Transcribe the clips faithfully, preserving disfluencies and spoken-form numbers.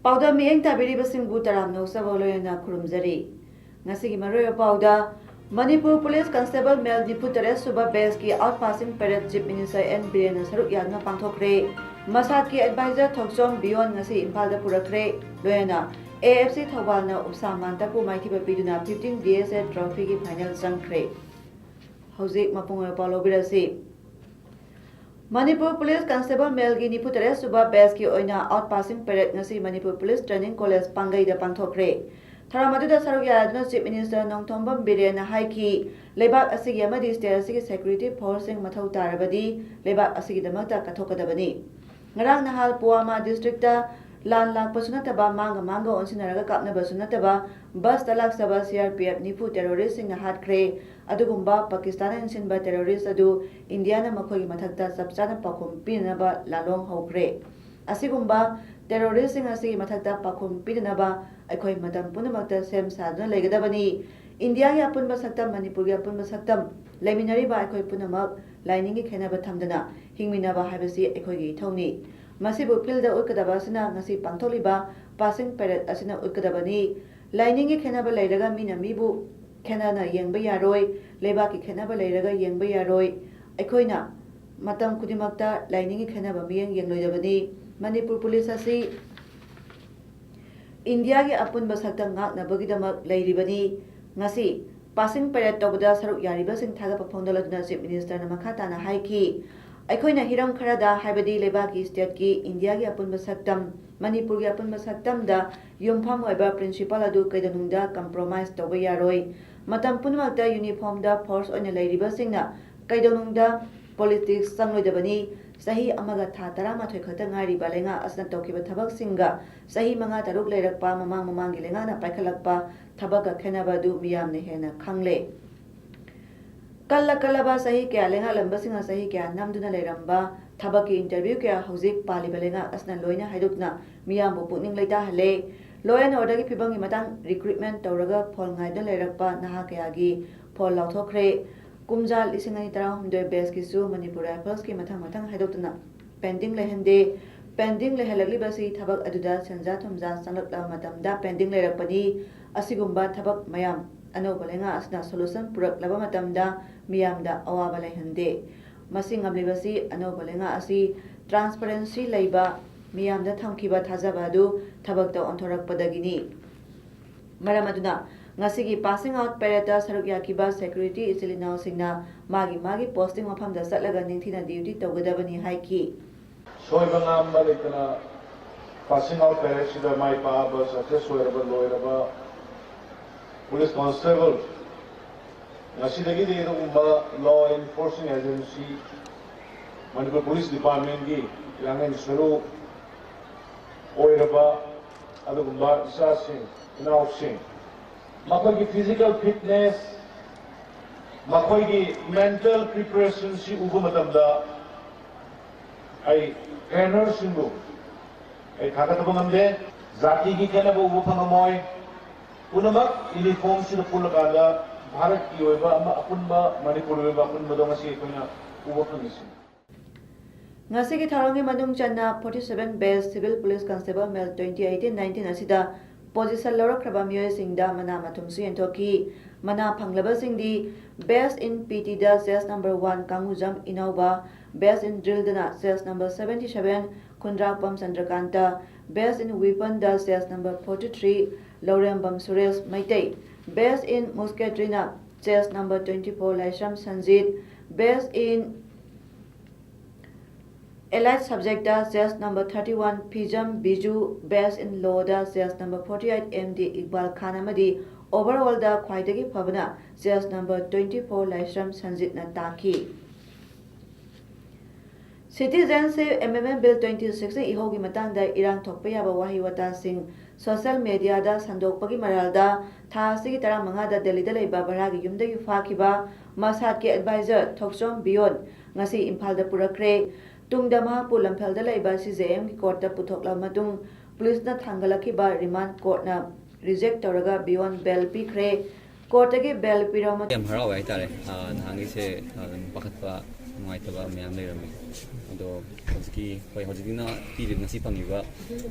ꯄꯥꯎꯗ ꯃꯤꯠꯌꯦꯡ ꯇꯥꯕꯤꯔꯤꯕꯁꯤꯡꯕꯨ ꯇꯔꯥꯝꯅ ꯑꯣꯛꯆꯕ ꯂꯣꯏꯅꯅ ꯈꯨꯔꯨꯝꯖꯔꯤ꯫ ꯉꯁꯤꯒꯤ ꯃꯔꯨꯑꯣꯏꯕ ꯄꯥꯎꯗ, ꯃꯅꯤꯄꯨꯔ ꯄꯨꯂꯤꯁ ꯀꯟꯁꯇꯦꯕꯜ ꯃꯦꯜ ꯅꯤꯐꯨ ꯇꯔꯦꯠ ꯁꯨꯕ ꯕꯦꯁꯀꯤ out passing parade chief minister N ꯕꯤꯔꯦꯟꯅ ꯁꯔꯨꯛ ꯌꯥꯗꯨꯅ ꯄꯥꯡꯊꯣꯛꯈ꯭ꯔꯦ꯫ ꯃꯁꯥꯠꯀꯤ ꯑꯦꯗꯚꯥꯏꯖꯔ ꯊꯣꯛꯆꯣꯝ ꯕꯤꯌꯣꯟ ꯉꯁꯤ ꯏꯝꯐꯥꯜꯗ ꯄꯨꯔꯛꯈ꯭ꯔꯦ꯫ ꯂꯣꯏꯅꯅ ꯑꯦ ꯑꯦꯐ ꯁꯤ ꯊꯧꯕꯥꯜꯅ ꯎꯞꯁꯥ ꯃꯥꯟꯇꯄꯨ ꯃꯥꯏꯊꯤꯕ ꯄꯤꯗꯨꯅ ꯐꯤꯐꯇꯤꯟ ꯗꯤ ꯑꯦꯁ ꯑꯦ ꯇ꯭ꯔꯣꯐꯤꯒꯤ ꯐꯥꯏꯅꯦꯜ ꯆꯪꯈ꯭ꯔꯦ꯫ ꯍꯧꯖꯤꯛ ꯃꯄꯨꯡ ꯑꯣꯏꯕ ꯄꯥꯎ ꯂꯧꯕꯤꯔꯁꯤ꯫ ꯃꯅꯤꯄꯨꯔ ꯄꯨꯂꯤꯁ ꯀꯟꯁꯇꯦꯕꯜ ꯃꯦꯜꯒꯤ ꯅꯤꯐꯨ ꯇꯔꯦꯠ ꯁꯨꯕ ꯕꯦꯁꯀꯤ ꯑꯣꯏꯅ ꯑꯥꯎꯠ ꯄꯥꯁꯤꯡ ꯄꯦꯔꯦꯗ ꯉꯁꯤ ꯃꯅꯤꯄꯨꯔ ꯄꯨꯂꯤꯁ ꯇ꯭ꯔꯦꯅꯤꯡ ꯀꯣꯂꯦꯖ ꯄꯥꯡꯒꯩꯗ ꯄꯥꯡꯊꯣꯛꯈ꯭ꯔꯦ꯫ ꯊꯧꯔꯝ ꯑꯗꯨꯗ ꯁꯔꯨꯛ ꯌꯥꯗꯨꯅ ꯆꯤꯐ ꯃꯤꯅꯤꯁꯇꯔ ꯅꯣꯡꯊꯣꯝꯕꯝ ꯕꯤꯔꯦꯟꯅ ꯍꯥꯏꯈꯤ, ꯂꯩꯕꯥꯛ ꯑꯁꯤꯒꯤ ꯑꯃꯗꯤ ꯁ꯭ꯇꯦꯠ ꯑꯁꯤꯒꯤ ꯁꯦꯀ꯭ꯌꯨꯔꯤꯇꯤ ꯐꯣꯔꯁꯁꯤꯡ ꯃꯊꯧ ꯇꯥꯔꯕꯗꯤ ꯂꯩꯕꯥꯛ ꯑꯁꯤꯒꯤꯗꯃꯛꯇ ꯀꯠꯊꯣꯛꯀꯗꯕꯅꯤ꯫ ꯉꯔꯥꯡ ꯅꯍꯥꯜ ꯄꯨꯋꯥꯃꯥ ꯗꯤꯁꯇ꯭ꯔꯤꯛꯇ ꯂꯥꯟ ꯂꯥꯛꯄꯁꯨ ꯅꯠꯇꯕ, ꯃꯥꯡꯒ ꯃꯥꯡꯒ ꯑꯣꯟꯁꯤꯟꯅꯔꯒ ꯀꯥꯞꯅꯕꯁꯨ ꯅꯠꯇꯕ, ꯕꯁꯇ ꯂꯥꯛꯆꯕ ꯁꯤ ꯑꯥꯔ ꯄꯤ ꯑꯦꯐ ꯅꯤꯐꯨ ꯇꯦꯔꯣꯔꯤꯁꯁꯤꯡꯅ ꯍꯥꯠꯈ꯭ꯔꯦ꯫ ꯑꯗꯨꯒꯨꯝꯕ ꯄꯥꯀꯤꯁꯇꯥꯟꯅ ꯏꯟꯁꯤꯟꯕ ꯇꯦꯔꯣꯔꯤꯁ ꯑꯗꯨ ꯏꯟꯗꯤꯌꯥꯅ ꯃꯈꯣꯏꯒꯤ ꯃꯊꯛꯇ ꯆꯞ ꯆꯥꯅ ꯄꯥꯎꯈꯨꯝ ꯄꯤꯅꯅꯕ ꯂꯥꯂꯣꯡ ꯍꯧꯈ꯭ꯔꯦ꯫ ꯑꯁꯤꯒꯨꯝꯕ ꯇꯦꯔꯣꯔꯤꯁꯁꯤꯡ ꯑꯁꯤꯒꯤ ꯃꯊꯛꯇ ꯄꯥꯎꯈꯨꯝ ꯄꯤꯅꯅꯕ ꯑꯩꯈꯣꯏ ꯃꯇꯝ ꯄꯨꯝꯅꯃꯛꯇ ꯁꯦꯝ ꯁꯥꯗꯨꯅ ꯂꯩꯒꯗꯕꯅꯤ꯫ ꯏꯟꯗꯤꯌꯥꯒꯤ ꯑꯄꯨꯟꯕ ꯁꯛꯇꯝ, ꯃꯅꯤꯄꯨꯔꯒꯤ ꯑꯄꯨꯟꯕ ꯁꯛꯇꯝ, ꯂꯩꯃꯤꯟꯅꯔꯤꯕ ꯑꯩꯈꯣꯏ ꯄꯨꯝꯅꯃꯛ ꯂꯥꯏꯅꯤꯡꯒꯤ ꯈꯦꯠꯅꯕ ꯊꯝꯗꯅ ꯍꯤꯡꯃꯤꯟꯅꯕ ꯍꯥꯏꯕꯁꯤ ꯑꯩꯈꯣꯏꯒꯤ ꯏꯊꯧꯅꯤ꯫ ꯃꯁꯤꯕꯨ ꯐꯤꯜꯗ ꯎꯠꯀꯗꯕ ꯑꯁꯤꯅ ꯉꯁꯤ ꯄꯥꯡꯊꯣꯛꯂꯤꯕ ꯄꯥꯁꯤꯡ ꯄꯦꯔꯦꯗ ꯑꯁꯤꯅ ꯎꯠꯀꯗꯕꯅꯤ꯫ ꯂꯥꯏꯅꯤꯡꯒꯤ ꯈꯦꯠꯅꯕ ꯂꯩꯔꯒ ꯃꯤꯅ ꯃꯤꯕꯨ ꯈꯦꯠꯅꯅ ꯌꯦꯡꯕ ꯌꯥꯔꯣꯏ꯫ ꯂꯩꯕꯥꯛꯀꯤ ꯈꯦꯠꯅꯕ ꯂꯩꯔꯒ ꯌꯦꯡꯕ ꯌꯥꯔꯣꯏ꯫ ꯑꯩꯈꯣꯏꯅ ꯃꯇꯝ ꯈꯨꯗꯤꯡꯃꯛꯇ ꯂꯥꯏꯅꯤꯡꯒꯤ ꯈꯦꯠꯅꯕ ꯃꯤꯠꯌꯦꯡ ꯌꯦꯡꯂꯣꯏꯗꯕꯅꯤ꯫ ꯃꯅꯤꯄꯨꯔ ꯄꯨꯂꯤꯁ ꯑꯁꯤ ꯏꯟꯗꯤꯌꯥꯒꯤ ꯑꯄꯨꯟꯕ ꯁꯛꯇꯝ ꯉꯥꯛꯅꯕꯒꯤꯗꯃꯛ ꯂꯩꯔꯤꯕꯅꯤ꯫ ꯉꯁꯤ ꯄꯥꯁꯤꯡ ꯄꯦꯔꯦꯗ ꯇꯧꯕꯗ ꯁꯔꯨꯛ ꯌꯥꯔꯤꯕꯁꯤꯡ ꯊꯥꯒꯠꯄ ꯐꯣꯡꯗꯣꯛꯂꯗꯨꯅ ꯆꯤꯐ ꯃꯤꯅꯤꯁꯇꯔꯅ ꯃꯈꯥ ꯇꯥꯅ ꯍꯥꯏꯈꯤ, ꯑꯩꯈꯣꯏꯅ ꯍꯤꯔꯝ ꯈꯔꯗ, ꯍꯥꯏꯕꯗꯤ ꯂꯩꯕꯥꯛꯀꯤ, ꯁ꯭ꯇꯦꯠꯀꯤ, ꯏꯟꯗꯤꯌꯥꯒꯤ ꯑꯄꯨꯟꯕ ꯁꯛꯇꯝ, ꯃꯅꯤꯄꯨꯔꯒꯤ ꯑꯄꯨꯟꯕ ꯁꯛꯇꯝꯗ ꯌꯨꯝꯐꯝ ꯑꯣꯏꯕ ꯄ꯭ꯔꯤꯟꯁꯤꯄꯜ ꯑꯗꯨ ꯀꯩꯗꯧꯅꯨꯡꯗ ꯀꯝꯄ꯭ꯔꯣꯃꯥꯏꯖ ꯇꯧꯕ ꯌꯥꯔꯣꯏ꯫ ꯃꯇꯝ ꯄꯨꯝꯅꯃꯛꯇ ꯌꯨꯅꯤꯐꯣꯔꯝꯗ ꯐꯣꯔꯁ ꯑꯣꯏꯅ ꯂꯩꯔꯤꯕꯁꯤꯡꯅ ꯀꯩꯗꯧꯅꯨꯡꯗ ꯄꯣꯂꯤꯇꯤꯛꯁ ꯆꯪꯂꯣꯏꯗꯕꯅꯤ꯫ ꯆꯍꯤ ꯑꯃꯒ ꯊꯥ ꯇꯔꯥꯃꯥꯊꯣꯏ ꯈꯛꯇ ꯉꯥꯏꯔꯤꯕ ꯂꯩꯉꯥꯛ ꯑꯁꯤꯅ ꯇꯧꯈꯤꯕ ꯊꯕꯛꯁꯤꯡꯒ ꯆꯍꯤ ꯃꯉꯥ ꯇꯔꯨꯛ ꯂꯩꯔꯛꯄ ꯃꯃꯥꯡ ꯃꯃꯥꯡꯒꯤ ꯂꯩꯉꯥꯛꯅ ꯄꯥꯏꯈꯠꯂꯛꯄ ꯊꯕꯛꯀ ꯈꯦꯠꯅꯕ ꯑꯗꯨ ꯃꯤꯌꯥꯝꯅ ꯍꯦꯟꯅ ꯈꯪꯂꯦ꯫ ꯀꯜꯂ ꯀꯜꯂꯕ ꯆꯍꯤ ꯀꯌꯥ ꯂꯩꯉꯥꯛꯂꯝꯕꯁꯤꯡꯅ ꯆꯍꯤ ꯀꯌꯥ ꯅꯝꯗꯨꯅ ꯂꯩꯔꯝꯕ ꯊꯕꯛꯀꯤ interview ꯀꯌꯥ ꯍꯧꯖꯤꯛ ꯄꯥꯜꯂꯤꯕ ꯂꯩꯉꯥꯛ ꯑꯁꯤꯅ ꯂꯣꯏꯅ ꯍꯥꯏꯗꯣꯛꯇꯨꯅ ꯃꯤꯌꯥꯝꯕꯨ ꯄꯨꯛꯅꯤꯡ ꯂꯩꯇꯥꯍꯜꯂꯦ꯫ Law and orderꯒꯤ ꯐꯤꯕꯝꯒꯤ ꯃꯇꯥꯡ recruitment ꯇꯧꯔꯒ ꯐꯣꯜ ꯉꯥꯏꯗꯨꯅ ꯂꯩꯔꯛꯄ ꯅꯍꯥ ꯀꯌꯥꯒꯤ ꯐꯣꯜ ꯂꯥꯎꯊꯣꯛꯈ꯭ꯔꯦ꯫ ꯀꯨꯝꯖꯥ ꯂꯤꯁꯤꯡ ꯑꯅꯤ ꯇꯔꯥꯍꯨꯝꯗꯣꯏ batchꯀꯤꯁꯨ ꯃꯅꯤꯄꯨꯔ Riflesꯀꯤ ꯃꯊꯪ ꯃꯊꯪ ꯍꯥꯏꯗꯣꯛꯇꯨꯅ pending ꯂꯩꯍꯟꯗꯦ꯫ Pending ꯂꯩꯍꯜꯂꯛꯂꯤꯕꯁꯤ ꯊꯕꯛ ꯑꯗꯨꯗ ꯁꯦꯟꯖꯥ ꯊꯨꯝꯖꯥ ꯆꯪꯂꯛꯂꯕ ꯃꯇꯝꯗ pending ꯂꯩꯔꯛꯄꯅꯤ꯫ ꯑꯁꯤꯒꯨꯝꯕ ꯊꯕꯛ ꯃꯌꯥꯝ ꯑꯅꯧꯕ ꯂꯩꯉꯥꯛ ꯑꯁꯤꯅ solution ꯄꯨꯔꯛꯂꯕ ꯃꯇꯝꯗ ꯃꯤꯌꯥꯝꯗ ꯑꯋꯥꯕ ꯂꯩꯍꯟꯗꯦ꯫ ꯃꯁꯤ ꯉꯝꯂꯤꯕꯁꯤ ꯑꯅꯧꯕ ꯂꯩꯉꯥꯛ ꯑꯁꯤ transparency ꯂꯩꯕ, ꯃꯤꯌꯥꯝꯗ ꯊꯝꯈꯤꯕ ꯊꯥꯖꯕ ꯑꯗꯨ ꯊꯕꯛꯇ ꯑꯣꯟꯊꯣꯔꯛꯄꯗꯒꯤꯅꯤ꯫ ꯃꯔꯝ ꯑꯗꯨꯅ ꯉꯁꯤꯒꯤ passing out paradeꯇ ꯁꯔꯨꯛ ꯌꯥꯈꯤꯕ security ꯏꯆꯤꯜ ꯏꯅꯥꯎꯁꯤꯡꯅ ꯃꯥꯒꯤ ꯃꯥꯒꯤ posting ꯃꯐꯝꯗ ꯆꯠꯂꯒ ꯅꯤꯡꯊꯤꯅ duty ꯇꯧꯒꯗꯕꯅꯤ ꯍꯥꯏꯈꯤ꯫ ꯁꯣꯏꯕ ꯉꯥꯝꯕ ꯂꯩꯇꯅ passing out paradeꯁꯤꯗ ꯃꯥꯏ ꯄꯥꯛꯑꯕ, success ꯑꯣꯏꯔꯕ, ꯂꯣꯏꯔꯕ police constable, ꯉꯁꯤꯗꯒꯤꯗꯤ ꯑꯗꯨꯒꯨꯝꯕ law enforcing agency, Manipur police departmentꯀꯤ ꯌꯥꯡꯂꯦꯟ ꯁꯔꯨ ꯑꯣꯏꯔꯕ ꯑꯗꯨꯒꯨꯝꯕ ꯏꯆꯥꯁꯤꯡ, ꯏꯅꯥꯎꯁꯤꯡ, ꯃꯈꯣꯏꯒꯤ physical fitness, ꯃꯈꯣꯏꯒꯤ mental preparationꯁꯤ ꯎꯕ ꯃꯇꯝꯗ ꯑꯩ trainerꯁꯤꯡꯕꯨ ꯑꯩ ꯊꯥꯒꯠꯇꯕ ꯉꯝꯗꯦ꯫ ꯖꯥꯇꯤꯒꯤ ꯈꯦꯠꯅꯕ ꯎꯕ ꯐꯪꯉꯝꯃꯣꯏ꯫ ꯄꯨꯝꯅꯃꯛ uniformꯁꯤꯗ ꯄꯨꯜꯂꯀꯥꯟꯗ ꯚꯥꯔꯠꯀꯤ ꯑꯣꯏꯕ ꯑꯃ ꯑꯄꯨꯟꯕ, ꯃꯅꯤꯄꯨꯔꯒꯤ ꯑꯣꯏꯕ ꯑꯄꯨꯟꯕꯗꯣ ꯉꯁꯤ ꯑꯩꯈꯣꯏꯅ ꯎꯕ ꯐꯪꯉꯤꯁꯤꯅꯤ꯫ ꯉꯁꯤꯒꯤ ꯊꯧꯔꯝꯒꯤ ꯃꯅꯨꯡ ꯆꯟꯅ forty seven batch Civil Police Constable Male twenty eighteen nineteen ꯑꯁꯤꯗ position ꯂꯧꯔꯛꯈ꯭ꯔꯕ ꯃꯤꯑꯣꯏꯁꯤꯡꯗ ꯃꯅꯥ ꯃꯊꯨꯝꯁꯨ ꯌꯦꯟꯊꯣꯛꯈꯤ꯫ ꯃꯅꯥ ꯐꯪꯂꯕꯁꯤꯡꯗꯤ batch in PTꯗ chest number one ꯀꯥꯡꯉꯨꯖꯝ ꯏꯅꯧꯕ, batch in drillꯗꯅ chest number seventy seven Khundrakpam ꯆꯟꯗ꯭ꯔꯀꯥꯟꯇ, batch in weaponꯗ chest number forty three Laurembam Suresh Meitei, batch in musketryꯅ chest number twenty four Laishram Sanjit, batch in Allied subjectꯇ chest number thirty one Phijam Biju, batch in lawꯗ chest number forty eight MD Iqbal ꯈꯥꯟ ꯑꯃꯗꯤ overallꯗ ꯈ꯭ꯋꯥꯏꯗꯒꯤ ꯐꯕꯅ chest number twenty four ꯂꯥꯏꯁ꯭ꯔꯝ ꯁꯟꯖꯤꯠꯅ ꯇꯥꯈꯤ꯫ Citizenship Amendment Bill twenty six ꯏꯍꯧꯒꯤ ꯃꯇꯥꯡꯗ ꯏꯔꯥꯡ ꯊꯣꯛꯄ ꯌꯥꯕ ꯋꯥꯍꯩ ꯋꯥꯇꯥꯁꯤꯡ social ꯃꯦꯗꯤꯌꯥꯗ ꯁꯟꯗꯣꯛꯄꯒꯤ ꯃꯔꯥꯜꯗ ꯊꯥ ꯑꯁꯤꯒꯤ ꯇꯔꯥꯃꯉꯥꯗ ꯗꯦꯜꯂꯤꯗ ꯂꯩꯕ ꯚꯔꯥꯒꯤ ꯌꯨꯝꯗꯒꯤ ꯐꯥꯈꯤꯕ ꯃꯁꯥꯠꯀꯤ ꯑꯦꯗꯚꯥꯏꯖꯔ ꯊꯣꯛꯆꯣꯝ ꯕꯤꯌꯣꯟ ꯉꯁꯤ ꯏꯝꯐꯥꯜꯗ ꯄꯨꯔꯛꯈ꯭ꯔꯦ꯫ ꯇꯨꯡꯗ ꯃꯍꯥꯛꯄꯨ ꯂꯝꯐꯦꯜꯗ ꯂꯩꯕ ꯁꯤ ꯖꯦ ꯑꯦꯝꯒꯤ ꯀꯣꯔꯠꯇ ꯄꯨꯊꯣꯛꯂꯕ ꯃꯇꯨꯡ ꯄꯨꯂꯤꯁꯅ ꯊꯥꯡꯒꯠꯂꯛꯈꯤꯕ ꯔꯤꯃꯥꯟ ꯀꯣꯔꯠꯅ ꯔꯤꯖꯦꯛ ꯇꯧꯔꯒ ꯕꯤꯌꯣꯟ ꯕꯦꯜ ꯄꯤꯈ꯭ꯔꯦ꯫ ꯀꯣꯔꯠꯇꯒꯤ ꯕꯦꯜ ꯄꯤꯔꯕ ꯃꯇꯨꯡ ꯌꯥꯝ ꯍꯔꯥꯎꯋꯦ ꯍꯥꯏꯇꯥꯔꯦ꯫ ꯑꯥ, ꯅꯍꯥꯟꯒꯩꯁꯦ, ꯑꯥ, ꯑꯗꯨꯝ ꯄꯥꯈꯠꯄ, ꯅꯨꯡꯉꯥꯏꯇꯕ ꯃꯌꯥꯝ ꯂꯩꯔꯝꯃꯤ꯫ ꯑꯗꯣ ꯍꯧꯖꯤꯛꯀꯤ, ꯍꯣꯏ, ꯍꯧꯖꯤꯛꯀꯤꯅ ꯄꯤꯔꯤꯕ, ꯉꯁꯤ ꯐꯪꯉꯤꯕ,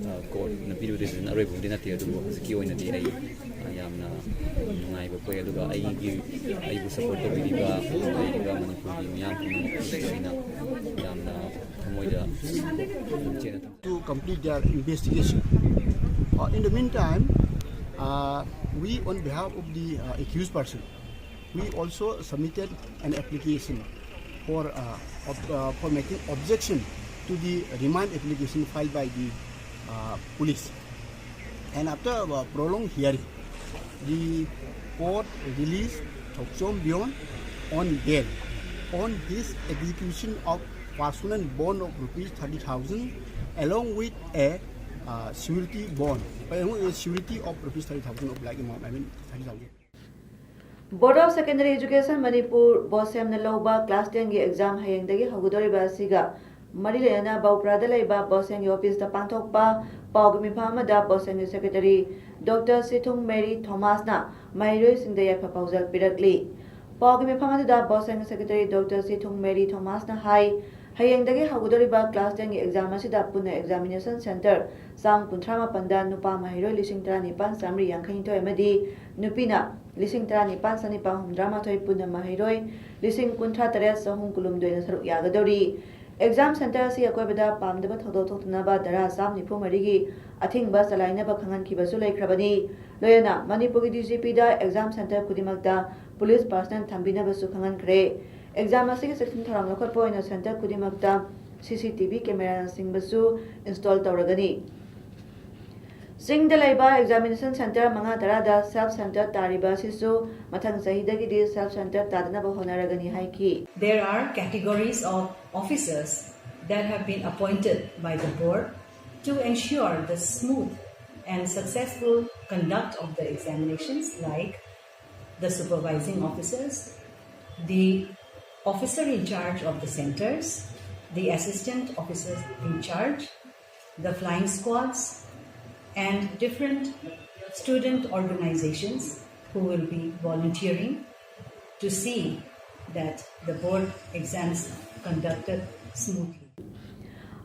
ꯑꯥ, ꯀꯣꯔꯠꯅ ꯄꯤꯔꯤꯕ decision ꯑꯔꯣꯏꯕꯕꯨꯗꯤ ꯅꯠꯇꯦ, ꯑꯗꯨꯕꯨ ꯍꯧꯖꯤꯛꯀꯤ ꯑꯣꯏꯅꯗꯤ ꯑꯩ, ꯑꯥ, ꯌꯥꯝꯅ ꯅꯨꯡꯉꯥꯏꯕ ꯄꯣꯛꯑꯦ꯫ ꯑꯗꯨꯒ ꯑꯩꯒꯤ, ꯑꯩꯕꯨ support ꯇꯧꯕꯤꯔꯤꯕ, ꯂꯩꯔꯤꯕ ꯃꯅꯤꯄꯨꯔꯒꯤ ꯃꯤꯌꯥꯝ ꯄꯨꯝꯅꯃꯛꯄꯨꯁꯨ ꯑꯩꯅ ꯌꯥꯝꯅ ꯊꯃꯣꯏꯗ ꯆꯦꯠꯅ ꯊꯝꯖꯩ꯫ To complete their investigation. Uh, in the meantime, uh, we, on behalf of the, uh, accused person, we also submitted an application for, uh, ob- uh, for making objection to the remand application filed by the, uh, police. And after, uh, prolonged hearing, the court released Thokchom Beyond on bail on his execution of personal bond of rupees thirty thousand along with a, uh, surety bond, along with a surety of rupees thirty thousand of like amount, I mean thirty thousand. Board of Secondary Education Manipur, BOSEM ꯅ ꯂꯧꯕ class ten ꯒꯤ exam ꯍꯌꯦꯡꯗꯒꯤ ꯍꯧꯒꯗꯧꯔꯤꯕ ꯑꯁꯤꯒ ꯃꯔꯤ ꯂꯩꯅꯅ ꯕꯧꯄ꯭ꯔꯥꯗ ꯂꯩꯕ BOSEM ꯒꯤ office ꯇ ꯄꯥꯡꯊꯣꯛꯄ ꯄꯥꯎꯒꯤ ꯃꯤꯐꯝ ꯑꯃꯗ BOSEM ꯒꯤ secretary Doctor ꯁꯤꯊꯨꯡ ꯃꯦꯔꯤ ꯊꯣꯃꯥꯁꯅ ꯃꯍꯩꯔꯣꯏꯁꯤꯡꯗ ꯌꯥꯏꯐ ꯄꯥꯎꯖꯦꯜ ꯄꯤꯔꯛꯂꯤ꯫ ꯄꯥꯎꯒꯤ ꯃꯤꯐꯝ ꯑꯗꯨꯗ BOSEM ꯒꯤ secretary Doctor ꯁꯤꯊꯨꯡ ꯃꯦꯔꯤ ꯊꯣꯃꯥꯁꯅ ꯍꯥꯏ, ꯍꯌꯦꯡꯗꯒꯤ ꯍꯧꯒꯗꯧꯔꯤꯕ class ten ꯒꯤ exam ꯑꯁꯤꯗ ꯄꯨꯟꯅ examination centre ꯆꯥꯝ ꯀꯨꯟꯊ꯭ꯔꯥ ꯃꯥꯄꯟꯗ ꯅꯨꯄꯥ ꯃꯍꯩꯔꯣꯏ ꯂꯤꯁꯤꯡ ꯇꯔꯥꯅꯤꯄꯥꯟ ꯆꯥꯃꯔꯤ ꯌꯥꯡꯈꯩꯅꯤꯊꯣꯏ ꯑꯃꯗꯤ ꯅꯨꯄꯤꯅ ꯂꯤꯁꯤꯡ ꯇꯔꯥꯅꯤꯄꯥꯟ ꯆꯅꯤꯄꯥꯟ ꯍꯨꯝꯐꯨꯇꯔꯥꯃꯥꯊꯣꯏ, ꯄꯨꯟꯅ ꯃꯍꯩꯔꯣꯏ ꯂꯤꯁꯤꯡ ꯀꯨꯟꯊ꯭ꯔꯥ ꯇꯔꯦꯠ ꯆꯍꯨꯝ ꯀꯨꯟꯍꯨꯝꯗꯣꯏꯅ ꯁꯔꯨꯛ ꯌꯥꯒꯗꯧꯔꯤ꯫ Exam centre ꯑꯁꯤ ꯑꯀꯣꯏꯕꯗ ꯄꯥꯝꯗꯕ ꯊꯧꯗꯣꯛ ꯊꯣꯛꯇꯅꯕ ꯙꯥꯔꯥ ꯆꯥꯝ ꯅꯤꯐꯨ ꯃꯔꯤꯒꯤ ꯑꯊꯤꯡꯕ ꯆꯂꯥꯏꯅꯕ ꯈꯪꯍꯟꯈꯤꯕꯁꯨ ꯂꯩꯈ꯭ꯔꯕꯅꯤ꯫ ꯂꯣꯏꯅꯅ ꯃꯅꯤꯄꯨꯔꯒꯤ D G P ꯗ exam centre ꯈꯨꯗꯤꯡꯃꯛꯇ police personnel ꯊꯝꯕꯤꯅꯕꯁꯨ ꯈꯪꯍꯟꯈ꯭ꯔꯦ꯫ Exam ꯑꯁꯤꯒꯤ ꯆꯦꯛꯁꯤꯟ ꯊꯧꯔꯥꯡ ꯂꯧꯈꯠꯄ ꯑꯣꯏꯅ centre ꯈꯨꯗꯤꯡꯃꯛꯇ C C T V camera ꯅꯆꯤꯡꯕꯁꯨ install ꯇꯧꯔꯒꯅꯤ꯫ ꯆꯤꯡꯗ ꯂꯩꯕ examination centre ꯃꯉꯥ ꯇꯔꯥꯗ self centre ꯇꯥꯔꯤꯕ ꯑꯁꯤꯁꯨ ꯃꯊꯪ ꯆꯍꯤꯗꯒꯤꯗꯤ self centre ꯇꯥꯗꯅꯕ ꯍꯣꯠꯅꯔꯒꯅꯤ ꯍꯥꯏꯈꯤ꯫ There are categories of officers that have been appointed by the board to ensure the smooth and successful conduct of the examinations, like the supervising officers, the officer in charge of the centers, the assistant officers in charge, the flying squads, and different student organizations who will be volunteering to see that the board exams conducted smoothly.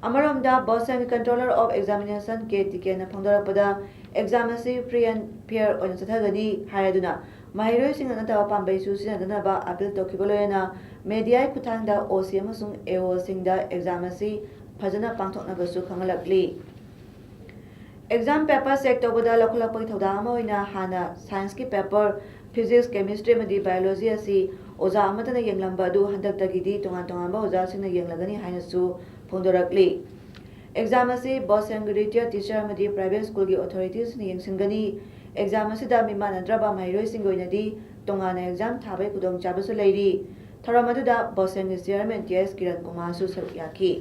ꯑꯃꯔꯣꯝꯗ, ꯕꯣꯁꯦꯝꯒꯤ Controller of Examination K ꯇꯤꯀꯦꯟꯅ ꯐꯣꯡꯗꯣꯔꯛꯄꯗ, exam ꯑꯁꯤ free and fair ꯑꯣꯏꯅ ꯆꯠꯊꯒꯅꯤ ꯍꯥꯏꯔꯗꯨꯅ, ꯃꯍꯩꯔꯣꯏꯁꯤꯡꯅ ꯅꯠꯇꯕ ꯄꯥꯝꯕꯩꯁꯨ ꯁꯤꯖꯤꯟꯅꯗꯅꯕ appeal ꯇꯧꯈꯤꯕ ꯂꯣꯏꯅꯅ, media ꯒꯤ ꯈꯨꯠꯊꯥꯡꯗ ꯑꯣ ꯁꯤ ꯑꯃꯁꯨꯡ ꯑꯦ ꯑꯣꯁꯤꯡꯗ exam ꯑꯁꯤ ꯐꯖꯅ ꯄꯥꯡꯊꯣꯛꯅꯕꯁꯨ ꯈꯪꯍꯜꯂꯛꯂꯤ꯫ Exam paper check ꯇꯧꯕꯗ ꯂꯧꯈꯠꯂꯛꯄꯒꯤ ꯊꯧꯗꯥꯡ ꯑꯃ ꯑꯣꯏꯅ ꯍꯥꯟꯅ science ꯀꯤ paper, physics, chemistry ꯑꯃꯗꯤ biology ꯑꯁꯤ ꯑꯣꯖꯥ ꯑꯃꯠꯇꯅ ꯌꯦꯡꯂꯝꯕ ꯑꯗꯨ ꯍꯟꯗꯛꯇꯒꯤꯗꯤ ꯇꯣꯉꯥꯟ ꯇꯣꯉꯥꯟꯕ ꯑꯣꯖꯥꯁꯤꯡꯅ ꯌꯦꯡꯂꯒꯅꯤ ꯍꯥꯏꯅꯁꯨ ꯐꯣꯡꯗꯣꯔꯛꯂꯤ꯫ Exam ꯑꯁꯤ ꯕꯣꯁꯦꯝꯒꯤ retired teacher ꯑꯃꯗꯤ private school ꯒꯤ authorities ꯁꯤꯡꯅ ꯌꯦꯡꯁꯤꯟꯒꯅꯤ꯫ Exam ꯑꯁꯤꯗ ꯃꯤꯃꯥꯟꯅꯗ꯭ꯔꯕ ꯃꯍꯩꯔꯣꯏꯁꯤꯡꯒꯤ ꯑꯣꯏꯅꯗꯤ ꯇꯣꯉꯥꯟꯅ exam ꯊꯥꯕꯒꯤ ꯈꯨꯗꯣꯡꯆꯥꯕꯁꯨ ꯂꯩꯔꯤ꯫ ꯊꯧꯔꯝ ꯑꯗꯨꯗ ꯕꯣꯁꯦꯝꯒꯤ chairman ꯇꯤ ꯑꯦꯁ ꯀꯤꯔꯟ ꯀꯨꯃꯥꯔꯁꯨ ꯁꯔꯨꯛ ꯌꯥꯈꯤ꯫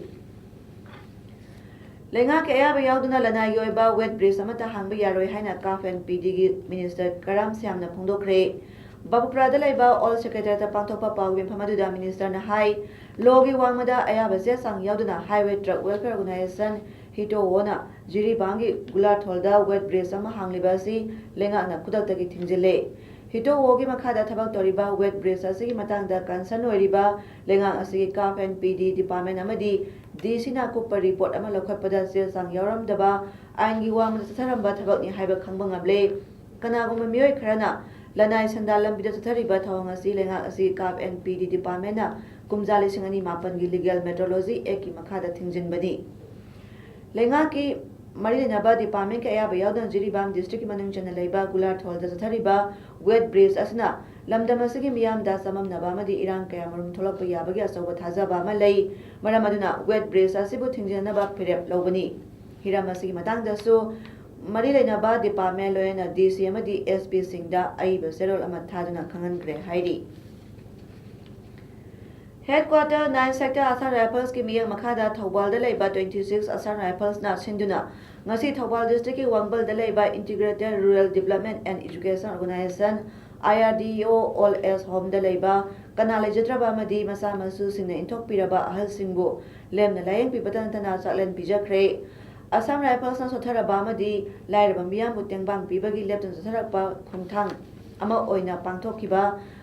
ꯂꯩꯉꯥꯛꯀꯤ ꯑꯌꯥꯕ ꯌꯥꯎꯗꯅ ꯂꯅꯥꯏꯒꯤ ꯑꯣꯏꯕ weight bridge ꯑꯃꯠꯇ ꯍꯥꯡꯕ ꯌꯥꯔꯣꯏ ꯍꯥꯏꯅ CAF and P D ꯒꯤ minister ꯀꯔꯥꯝ ꯁ꯭ꯌꯥꯝꯅ ꯐꯣꯡꯗꯣꯛꯈ꯭ꯔꯦ꯫ ꯕꯥꯕꯨꯄꯨꯔꯥꯗ ꯂꯩꯕ All Secretariat ꯇ ꯄꯥꯡꯊꯣꯛꯄ ꯄꯥꯎꯒꯤ ꯃꯤꯐꯝ ꯑꯗꯨꯗ minister ꯅ ꯍꯥꯏ, law ꯒꯤ ꯋꯥꯡꯃꯗ ꯑꯌꯥꯕ ꯆꯦ ꯆꯥꯡ ꯌꯥꯎꯗꯅ Highway Truck Welfare Organisation, ꯍꯤꯇꯣꯋꯣꯅ ꯖꯤꯔꯤꯕꯥꯝꯒꯤ ꯒꯨꯂꯥꯊꯣꯜꯗ weight bridge ꯑꯃ ꯍꯥꯡꯂꯤꯕ ꯑꯁꯤ ꯂꯩꯉꯥꯛꯅ ꯈꯨꯗꯛꯇꯒꯤ ꯊꯤꯡꯖꯤꯜꯂꯦ꯫ ꯍꯤꯇꯣꯋꯣꯒꯤ ꯃꯈꯥꯗ ꯊꯕꯛ ꯇꯧꯔꯤꯕ weight bridge ꯑꯁꯤꯒꯤ ꯃꯇꯥꯡꯗ concern ꯑꯣꯏꯔꯤꯕ ꯂꯩꯉꯥꯛ ꯑꯁꯤꯒꯤ CAF and P D department ꯑꯃꯗꯤ D C ꯅ ꯑꯀꯨꯞꯄ report ꯑꯃ ꯂꯧꯈꯠꯄꯗ ꯆꯦ ꯆꯥꯡ ꯌꯥꯎꯔꯝꯗꯕ ꯑꯥꯏꯟꯒꯤ ꯋꯥꯡꯃꯗ ꯆꯠꯊꯔꯝꯕ ꯊꯕꯛꯅꯤ ꯍꯥꯏꯕ ꯈꯪꯕ ꯉꯝꯂꯦ꯫ ꯀꯅꯥꯒꯨꯝꯕ ꯃꯤꯑꯣꯏ ꯈꯔꯅ ꯂꯅꯥꯏ ꯁꯦꯟꯗꯥꯟ ꯂꯝꯕꯤꯗ ꯆꯠꯊꯔꯤꯕ ꯊꯧꯑꯣꯡ ꯑꯁꯤ ꯂꯩꯉꯥꯛ ꯑꯁꯤ CAF and P D department ꯅ ꯀꯨꯝꯖꯥ ꯂꯤꯁꯤꯡ ꯑꯅꯤ ꯃꯥꯄꯟꯒꯤ Legal Metrology Act ꯀꯤ ꯃꯈꯥꯗ ꯊꯤꯡꯖꯤꯟꯕꯅꯤ꯫ ꯂꯩꯉꯥꯛꯀꯤ ꯃꯔꯤ ꯂꯩꯅꯕ department ꯀꯤ ꯑꯌꯥꯕ ꯌꯥꯎꯗꯅ ꯖꯤꯔꯤꯕꯥꯝ district ꯀꯤ ꯃꯅꯨꯡ ꯆꯟꯅ ꯂꯩꯕ ꯒꯨꯂꯥꯊꯣꯜꯗ ꯆꯠꯊꯔꯤꯕ weight bridge ꯑꯁꯤꯅ ꯂꯝꯗꯝ ꯑꯁꯤꯒꯤ ꯃꯤꯌꯥꯝꯗ ꯆꯃꯝꯅꯕ ꯑꯃꯗꯤ ꯏꯔꯥꯡ ꯀꯌꯥꯃꯔꯨꯝ ꯊꯣꯛꯂꯛꯄ ꯌꯥꯕꯒꯤ ꯑꯆꯧꯕ ꯊꯥꯖꯕ ꯑꯃ ꯂꯩ꯫ ꯃꯔꯝ ꯑꯗꯨꯅ weight bridge ꯑꯁꯤꯕꯨ ꯊꯤꯡꯖꯤꯟꯅꯅꯕ ꯐꯤꯔꯦꯞ ꯂꯧꯕꯅꯤ꯫ ꯍꯤꯔꯝ ꯑꯁꯤꯒꯤ ꯃꯇꯥꯡꯗꯁꯨ ꯃꯔꯤ ꯂꯩꯅꯕ department ꯂꯣꯏꯅꯅ D C ꯑꯃꯗꯤ S P ꯁꯤꯡꯗ ꯑꯏꯕ ꯆꯦꯔꯣꯜ ꯑꯃ ꯊꯥꯗꯨꯅ ꯈꯪꯍꯟꯈ꯭ꯔꯦ ꯍꯥꯏꯔꯤ꯫ Headquarter nine Sector Assam Riflesꯀꯤ ꯃꯤꯠꯌꯦꯡ ꯃꯈꯥꯗ ꯊꯧꯕꯥꯜꯗ ꯂꯩꯕ twenty six Assam Riflesꯅ ꯁꯤꯟꯗꯨꯅ ꯉꯁꯤ ꯊꯧꯕꯥꯜ districtꯀꯤ ꯋꯥꯡꯕꯜꯗ ꯂꯩꯕ Integrated Rural Development and Education Organization, IRDEO Old Age Homeꯗ ꯂꯩꯕ ꯀꯅꯥ ꯂꯩꯖꯗ꯭ꯔꯕ ꯑꯃꯗꯤ ꯃꯆꯥ ꯃꯁꯨꯁꯤꯡꯅ ꯏꯟꯊꯣꯛꯄꯤꯔꯕ ꯑꯍꯜꯁꯤꯡꯕꯨ ꯂꯦꯝꯅ ꯂꯥꯌꯦꯡꯕꯤꯕꯇ ꯅꯠꯇꯅ ꯆꯥꯛꯂꯦꯟ ꯄꯤꯖꯈ꯭ꯔꯦ꯫ Assam Riflesꯅ ꯁꯣꯠꯊꯔꯕ ꯑꯃꯗꯤ ꯂꯥꯏꯔꯕ ꯃꯤꯌꯥꯝꯕꯨ ꯇꯦꯡꯕꯥꯡ ꯄꯤꯕꯒꯤ ꯂꯦꯞꯇꯅ ꯆꯠꯊꯔꯛꯄ ꯈꯣꯡꯊꯥꯡ ꯑꯃ ꯑꯣꯏꯅ ꯄꯥꯡꯊꯣꯛꯈꯤꯕ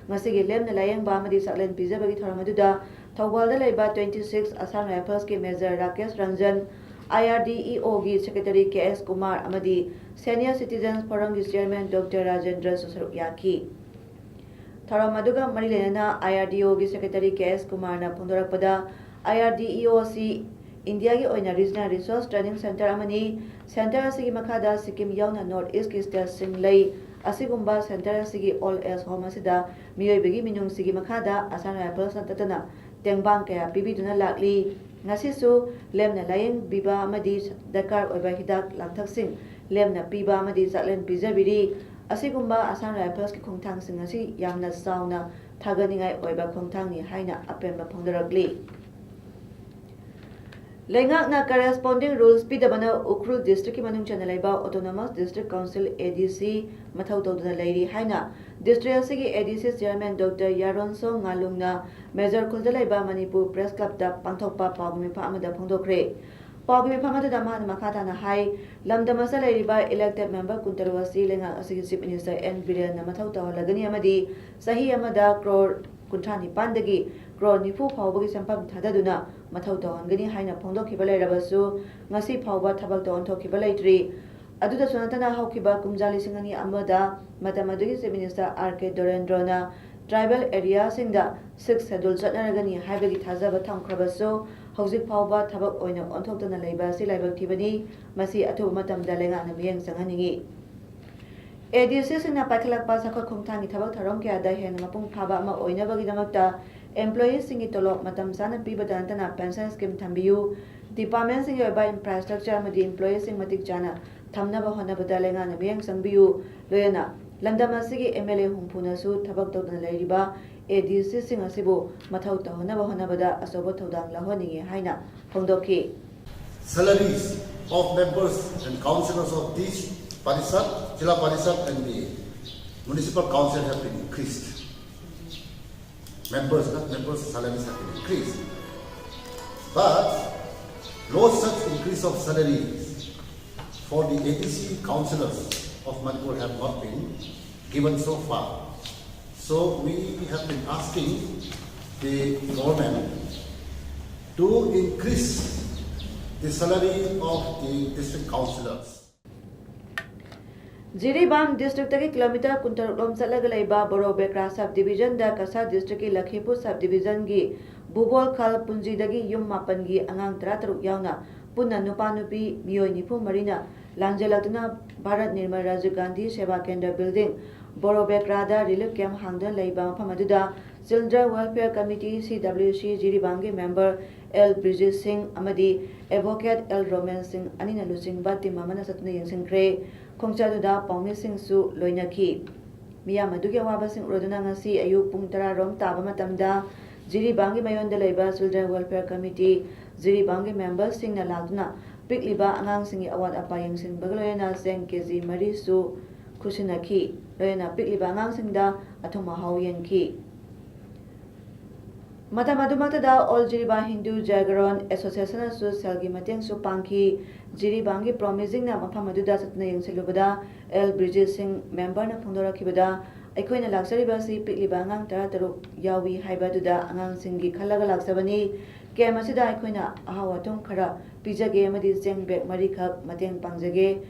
ꯉꯁꯤꯒꯤ ꯂꯦꯝꯅ ꯂꯥꯌꯦꯡꯕ ꯑꯃꯗꯤ ꯆꯥꯛꯂꯦꯟ ꯄꯤꯖꯕꯒꯤ ꯊꯧꯔꯝ ꯑꯗꯨꯗ ꯊꯧꯕꯥꯜꯗ ꯂꯩꯕ twenty six Assam Riflesꯀꯤ Major Rakesh Ranjan, IRDEOꯒꯤ Secretary ꯀꯦ ꯑꯦꯁ ꯀꯨꯃꯥꯔ ꯑꯃꯗꯤ Senior Citizens Forumꯒꯤ Chairman Doctor ꯔꯥꯖꯦꯟꯗ꯭ꯔꯁꯨ ꯁꯔꯨꯛ ꯌꯥꯈꯤ꯫ ꯊꯧꯔꯝ ꯑꯗꯨꯒ ꯃꯔꯤ ꯂꯩꯅꯅ IRDEOꯒꯤ Secretary ꯀꯦ ꯑꯦꯁ ꯀꯨꯃꯥꯔꯅ ꯐꯣꯡꯗꯣꯔꯛꯄꯗ, IRDEO ꯑꯁꯤ ꯏꯟꯗꯤꯌꯥꯒꯤ ꯑꯣꯏꯅ Regional Resource Training Centre ꯑꯃꯅꯤ꯫ Centre ꯑꯁꯤꯒꯤ ꯃꯈꯥꯗ ꯁꯤꯛꯀꯤꯝ ꯌꯥꯎꯅ North Eastꯀꯤ stateꯁꯤꯡ ꯂꯩ꯫ ꯑꯁꯤꯒꯨꯝꯕ centre ꯑꯁꯤꯒꯤ Old Age Home ꯑꯁꯤꯗ ꯃꯤꯑꯣꯏꯕꯒꯤ ꯃꯤꯅꯨꯡꯁꯤꯒꯤ ꯃꯈꯥꯗ Assam Riflesꯅ ꯇꯠꯇꯅ ꯇꯦꯡꯕꯥꯡ ꯀꯌꯥ ꯄꯤꯕꯤꯗꯨꯅ ꯂꯥꯛꯂꯤ꯫ ꯉꯁꯤꯁꯨ ꯂꯦꯝꯅ ꯂꯥꯌꯦꯡꯕꯤꯕ ꯑꯃꯗꯤ ꯗꯔꯀꯥꯔ ꯑꯣꯏꯕ ꯍꯤꯗꯥꯛ ꯂꯥꯡꯊꯛꯁꯤꯡ ꯂꯦꯝꯅ ꯄꯤꯕ ꯑꯃꯗꯤ ꯆꯥꯛꯂꯦꯟ ꯄꯤꯖꯕꯤꯔꯤ꯫ ꯑꯁꯤꯒꯨꯝꯕ Assam Riflesꯀꯤ ꯈꯣꯡꯊꯥꯡꯁꯤꯡ ꯑꯁꯤ ꯌꯥꯝꯅ ꯆꯥꯎꯅ ꯊꯥꯒꯠꯅꯤꯡꯉꯥꯏ ꯑꯣꯏꯕ ꯈꯣꯡꯊꯥꯡꯅꯤ ꯍꯥꯏꯅ ꯑꯄꯦꯟꯕ ꯐꯣꯡꯗꯣꯔꯛꯂꯤ꯫ ꯂꯩꯉꯥꯛꯅ corresponding rules ꯄꯤꯗꯕꯅ ꯎꯈ꯭ꯔꯨꯜ districtꯀꯤ ꯃꯅꯨꯡ ꯆꯟꯅ ꯂꯩꯕ Autonomous District Council, ADC, ꯃꯊꯧ ꯇꯧꯗꯨꯅ ꯂꯩꯔꯤ ꯍꯥꯏꯅ district ꯑꯁꯤꯒꯤ ADC Chairman Doctor ꯌꯥꯔꯣꯟꯁꯣꯡ ꯉꯥꯂꯨꯡꯅ ꯃꯦꯖꯔ ꯈꯨꯜꯗ ꯂꯩꯕ ꯃꯅꯤꯄꯨꯔ Press Clubꯇ ꯄꯥꯡꯊꯣꯛꯄ ꯄꯥꯎꯒꯤ ꯃꯤꯐꯝ ꯑꯃꯗ ꯐꯣꯡꯗꯣꯛꯈ꯭ꯔꯦ꯫ ꯄꯥꯎꯒꯤ ꯃꯤꯐꯝ ꯑꯗꯨꯗ ꯃꯍꯥꯛꯅ ꯃꯈꯥ ꯇꯥꯅ ꯍꯥꯏ, ꯂꯝꯗꯝ ꯑꯁꯤꯗ ꯂꯩꯔꯤꯕ elected member ꯀꯨꯟꯇꯔꯨꯛ ꯑꯁꯤ ꯂꯩꯉꯥꯛ ꯑꯁꯤꯒꯤ Chief Minister ꯑꯦꯟ ꯕꯤꯔꯦꯟꯅ ꯃꯊꯧ ꯇꯧꯍꯜꯂꯒꯅꯤ ꯑꯃꯗꯤ ꯆꯍꯤ ꯑꯃꯗ ꯀ꯭ꯔꯣꯔ ꯀꯨꯟꯊ꯭ꯔꯥ ꯅꯤꯄꯥꯟꯗꯒꯤ ꯀ꯭ꯔꯣꯔ ꯅꯤꯐꯨ ꯐꯥꯎꯕꯒꯤ ꯁꯦꯟꯐꯝ ꯊꯥꯗꯗꯨꯅ ꯃꯊꯧ ꯇꯧꯍꯟꯒꯅꯤ ꯍꯥꯏꯅ ꯐꯣꯡꯗꯣꯛꯈꯤꯕ ꯂꯩꯔꯕꯁꯨ, ꯉꯁꯤ ꯐꯥꯎꯕ ꯊꯕꯛꯇ ꯑꯣꯟꯊꯣꯛꯈꯤꯕ ꯂꯩꯇ꯭ꯔꯤ꯫ ꯑꯗꯨꯗꯁꯨ ꯅꯠꯇꯅ, ꯍꯧꯈꯤꯕ ꯀꯨꯝꯖꯥ ꯂꯤꯁꯤꯡ ꯑꯅꯤ ꯑꯃꯗ ꯃꯇꯝ ꯑꯗꯨꯒꯤ Chief Minister ꯑꯥꯔ ꯀꯦ ꯗꯣꯔꯦꯟꯗ꯭ꯔꯣꯅ tribal areaꯁꯤꯡꯗ Sixth Schedule ꯆꯠꯅꯔꯒꯅꯤ ꯍꯥꯏꯕꯒꯤ ꯊꯥꯖꯕ ꯊꯝꯈ꯭ꯔꯕꯁꯨ, ꯍꯧꯖꯤꯛ ꯐꯥꯎꯕ ꯊꯕꯛ ꯑꯣꯏꯅ ꯑꯣꯟꯊꯣꯛꯇꯅ ꯂꯩꯕ ꯑꯁꯤ ꯂꯥꯏꯕꯛ ꯊꯤꯕꯅꯤ꯫ ꯃꯁꯤ ꯑꯊꯨꯕ ꯃꯇꯝꯗ ꯂꯩꯉꯥꯛꯅ ꯃꯤꯠꯌꯦꯡ ꯆꯪꯍꯟꯅꯤꯡꯏ꯫ ADCꯁꯤꯡꯅ ꯄꯥꯏꯈꯠꯂꯛꯄ ꯆꯥꯎꯈꯠ ꯈꯣꯡꯊꯥꯡꯒꯤ ꯊꯕꯛ ꯊꯧꯔꯝ ꯀꯌꯥꯗ ꯍꯦꯟꯅ ꯃꯄꯨꯡ ꯐꯥꯕ ꯑꯃ ꯑꯣꯏꯅꯕꯒꯤꯗꯃꯛꯇ employeeꯁꯤꯡꯒꯤ ꯇꯣꯂꯣꯞ ꯃꯇꯝ ꯆꯥꯅ ꯄꯤꯕꯇ ꯅꯠꯇꯅ pension scheme ꯊꯝꯕꯤꯌꯨ, departmentꯁꯤꯡꯒꯤ ꯑꯣꯏꯕ infrastructure ꯑꯃꯗꯤ employeeꯁꯤꯡ ꯃꯇꯤꯛ ꯆꯥꯅ ꯊꯝꯅꯕ ꯍꯣꯠꯅꯕꯗ ꯂꯩꯉꯥꯛꯅ ꯃꯤꯠꯌꯦꯡ ꯆꯪꯕꯤꯌꯨ, ꯂꯣꯏꯅꯅ ꯂꯝꯗꯝ ꯑꯁꯤꯒꯤ MLA ꯍꯨꯝꯐꯨꯅꯁꯨ ꯊꯕꯛ ꯇꯧꯗꯅ ꯂꯩꯔꯤꯕ ADCꯁꯤꯡ ꯑꯁꯤꯕꯨ ꯃꯊꯧ ꯇꯧꯍꯟꯅꯕ ꯍꯣꯠꯅꯕꯗ ꯑꯆꯧꯕ ꯊꯧꯗꯥꯡ ꯂꯧꯍꯟꯅꯤꯡꯏ ꯍꯥꯏꯅ ꯐꯣꯡꯗꯣꯛꯈꯤ꯫ Salaries of members and councillors of this Parishad, Zilla Parishad and the Municipal Council have been increased. Members, not members, salaries have been increased. But no such increase of salaries for the ADC councillors of Manipur have not been given so far. So we have been asking the government to increase the salary of the district councillors. Jiribam districtꯇꯒꯤ kilometre ꯀꯨꯟꯇꯔꯨꯛ ꯂꯣꯝ ꯆꯠꯂꯒ ꯂꯩꯕ ꯕꯣꯔꯣꯕꯦꯀ꯭ꯔꯥ sub divisionꯗ Cachar districtꯀꯤ ꯂꯈꯤꯄꯨꯔ sub divisionꯒꯤ ꯕꯨꯕꯣꯜ ꯈꯜ ꯄꯨꯟꯖꯤꯗꯒꯤ ꯌꯨꯝ ꯃꯥꯄꯟꯒꯤ ꯑꯉꯥꯡ ꯇꯔꯥꯇꯔꯨꯛ ꯌꯥꯎꯅ ꯄꯨꯟꯅ ꯅꯨꯄꯥ ꯅꯨꯄꯤ ꯃꯤꯑꯣꯏ ꯅꯤꯐꯨ ꯃꯔꯤꯅ ꯂꯥꯟꯖꯦꯜꯂꯛꯇꯨꯅ ꯚꯥꯔꯠ ꯅꯤꯔꯃꯜ ꯔꯥꯖꯤꯕ ꯒꯥꯟꯙꯤ ꯁꯦꯕꯥ ꯀꯦꯟꯗ꯭ꯔ building ꯕꯣꯔꯣꯕꯦꯀ꯭ꯔꯥꯗ relief camp ꯍꯥꯡꯗꯨꯅ ꯂꯩꯕ ꯃꯐꯝ ꯑꯗꯨꯗ Children Welfare Committee, CWC, ꯖꯤꯔꯤꯕꯥꯝꯒꯤ member ꯑꯦꯜ ꯕ꯭ꯔꯤꯖꯤꯠ ꯁꯤꯡ ꯑꯃꯗꯤ advocate ꯑꯦꯜ ꯔꯣꯃꯦꯟ ꯁꯤꯡ ꯑꯅꯤꯅ ꯂꯨꯆꯤꯡꯕ team ꯑꯃꯅ ꯆꯠꯇꯨꯅ ꯌꯦꯡꯁꯤꯟꯈ꯭ꯔꯦ꯫ ꯈꯣꯡꯆꯠ ꯑꯗꯨꯗ ꯄꯥꯎꯃꯤꯁꯤꯡꯁꯨ ꯂꯣꯏꯅꯈꯤ꯫ ꯃꯤꯌꯥꯝ ꯑꯗꯨꯒꯤ ꯑꯋꯥꯕꯁꯤꯡ ꯎꯔꯗꯨꯅ ꯉꯁꯤ ꯑꯌꯨꯛ ꯄꯨꯡ ꯇꯔꯥ ꯔꯣꯝ ꯇꯥꯕ ꯃꯇꯝꯗ ꯖꯤꯔꯤꯕꯥꯝꯒꯤ ꯃꯌꯣꯟꯗ ꯂꯩꯕ Children Welfare Committee, ꯖꯤꯔꯤꯕꯥꯝꯒꯤ memberꯁꯤꯡꯅ ꯂꯥꯛꯇꯨꯅ ꯄꯤꯛꯂꯤꯕ ꯑꯉꯥꯡꯁꯤꯡꯒꯤ ꯑꯋꯥꯠ ꯑꯄꯥ ꯌꯦꯡꯁꯤꯟꯕꯒ ꯂꯣꯏꯅꯅ ꯆꯦꯡ KG ꯃꯔꯤꯁꯨ ꯈꯨꯠꯁꯤꯟꯅꯈꯤ꯫ ꯂꯣꯏꯅꯅ ꯄꯤꯛꯂꯤꯕ ꯑꯉꯥꯡꯁꯤꯡꯗ ꯑꯊꯨꯝ ꯑꯍꯥꯎ ꯌꯦꯟꯈꯤ꯫ ꯃꯇꯝ ꯑꯗꯨꯃꯛꯇꯗ All Jiribam Hindu Jagaran Associationꯅꯁꯨ ꯁꯦꯜꯒꯤ ꯃꯇꯦꯡꯁꯨ ꯄꯥꯡꯈꯤ꯫ ꯖꯤꯔꯤꯕꯥꯝꯒꯤ ꯄ꯭ꯔꯣꯃꯤꯁꯤꯡꯅ ꯃꯐꯝ ꯑꯗꯨꯗ ꯆꯠꯇꯨꯅ ꯌꯦꯡꯁꯤꯜꯂꯨꯕꯗ ꯑꯦꯜ ꯕ꯭ꯔꯤꯖꯤꯠ ꯁꯤꯡ memberꯅ ꯐꯣꯡꯗꯣꯔꯛꯈꯤꯕꯗ, ꯑꯩꯈꯣꯏꯅ ꯂꯥꯛꯆꯔꯤꯕ ꯑꯁꯤ ꯄꯤꯛꯂꯤꯕ ꯑꯉꯥꯡ ꯇꯔꯥꯇꯔꯨꯛ ꯌꯥꯎꯏ ꯍꯥꯏꯕ ꯑꯗꯨꯗ ꯑꯉꯥꯡꯁꯤꯡꯒꯤ ꯈꯜꯂꯒ ꯂꯥꯛꯆꯕꯅꯤ꯫ Camp ꯑꯁꯤꯗ ꯑꯩꯈꯣꯏꯅ ꯑꯍꯥꯎ ꯑꯊꯨꯝ ꯈꯔ ꯄꯤꯖꯒꯦ ꯑꯃꯗꯤ ꯆꯦꯡ bag ꯃꯔꯤꯈꯛ ꯃꯇꯦꯡ ꯄꯥꯡꯖꯒꯦ꯫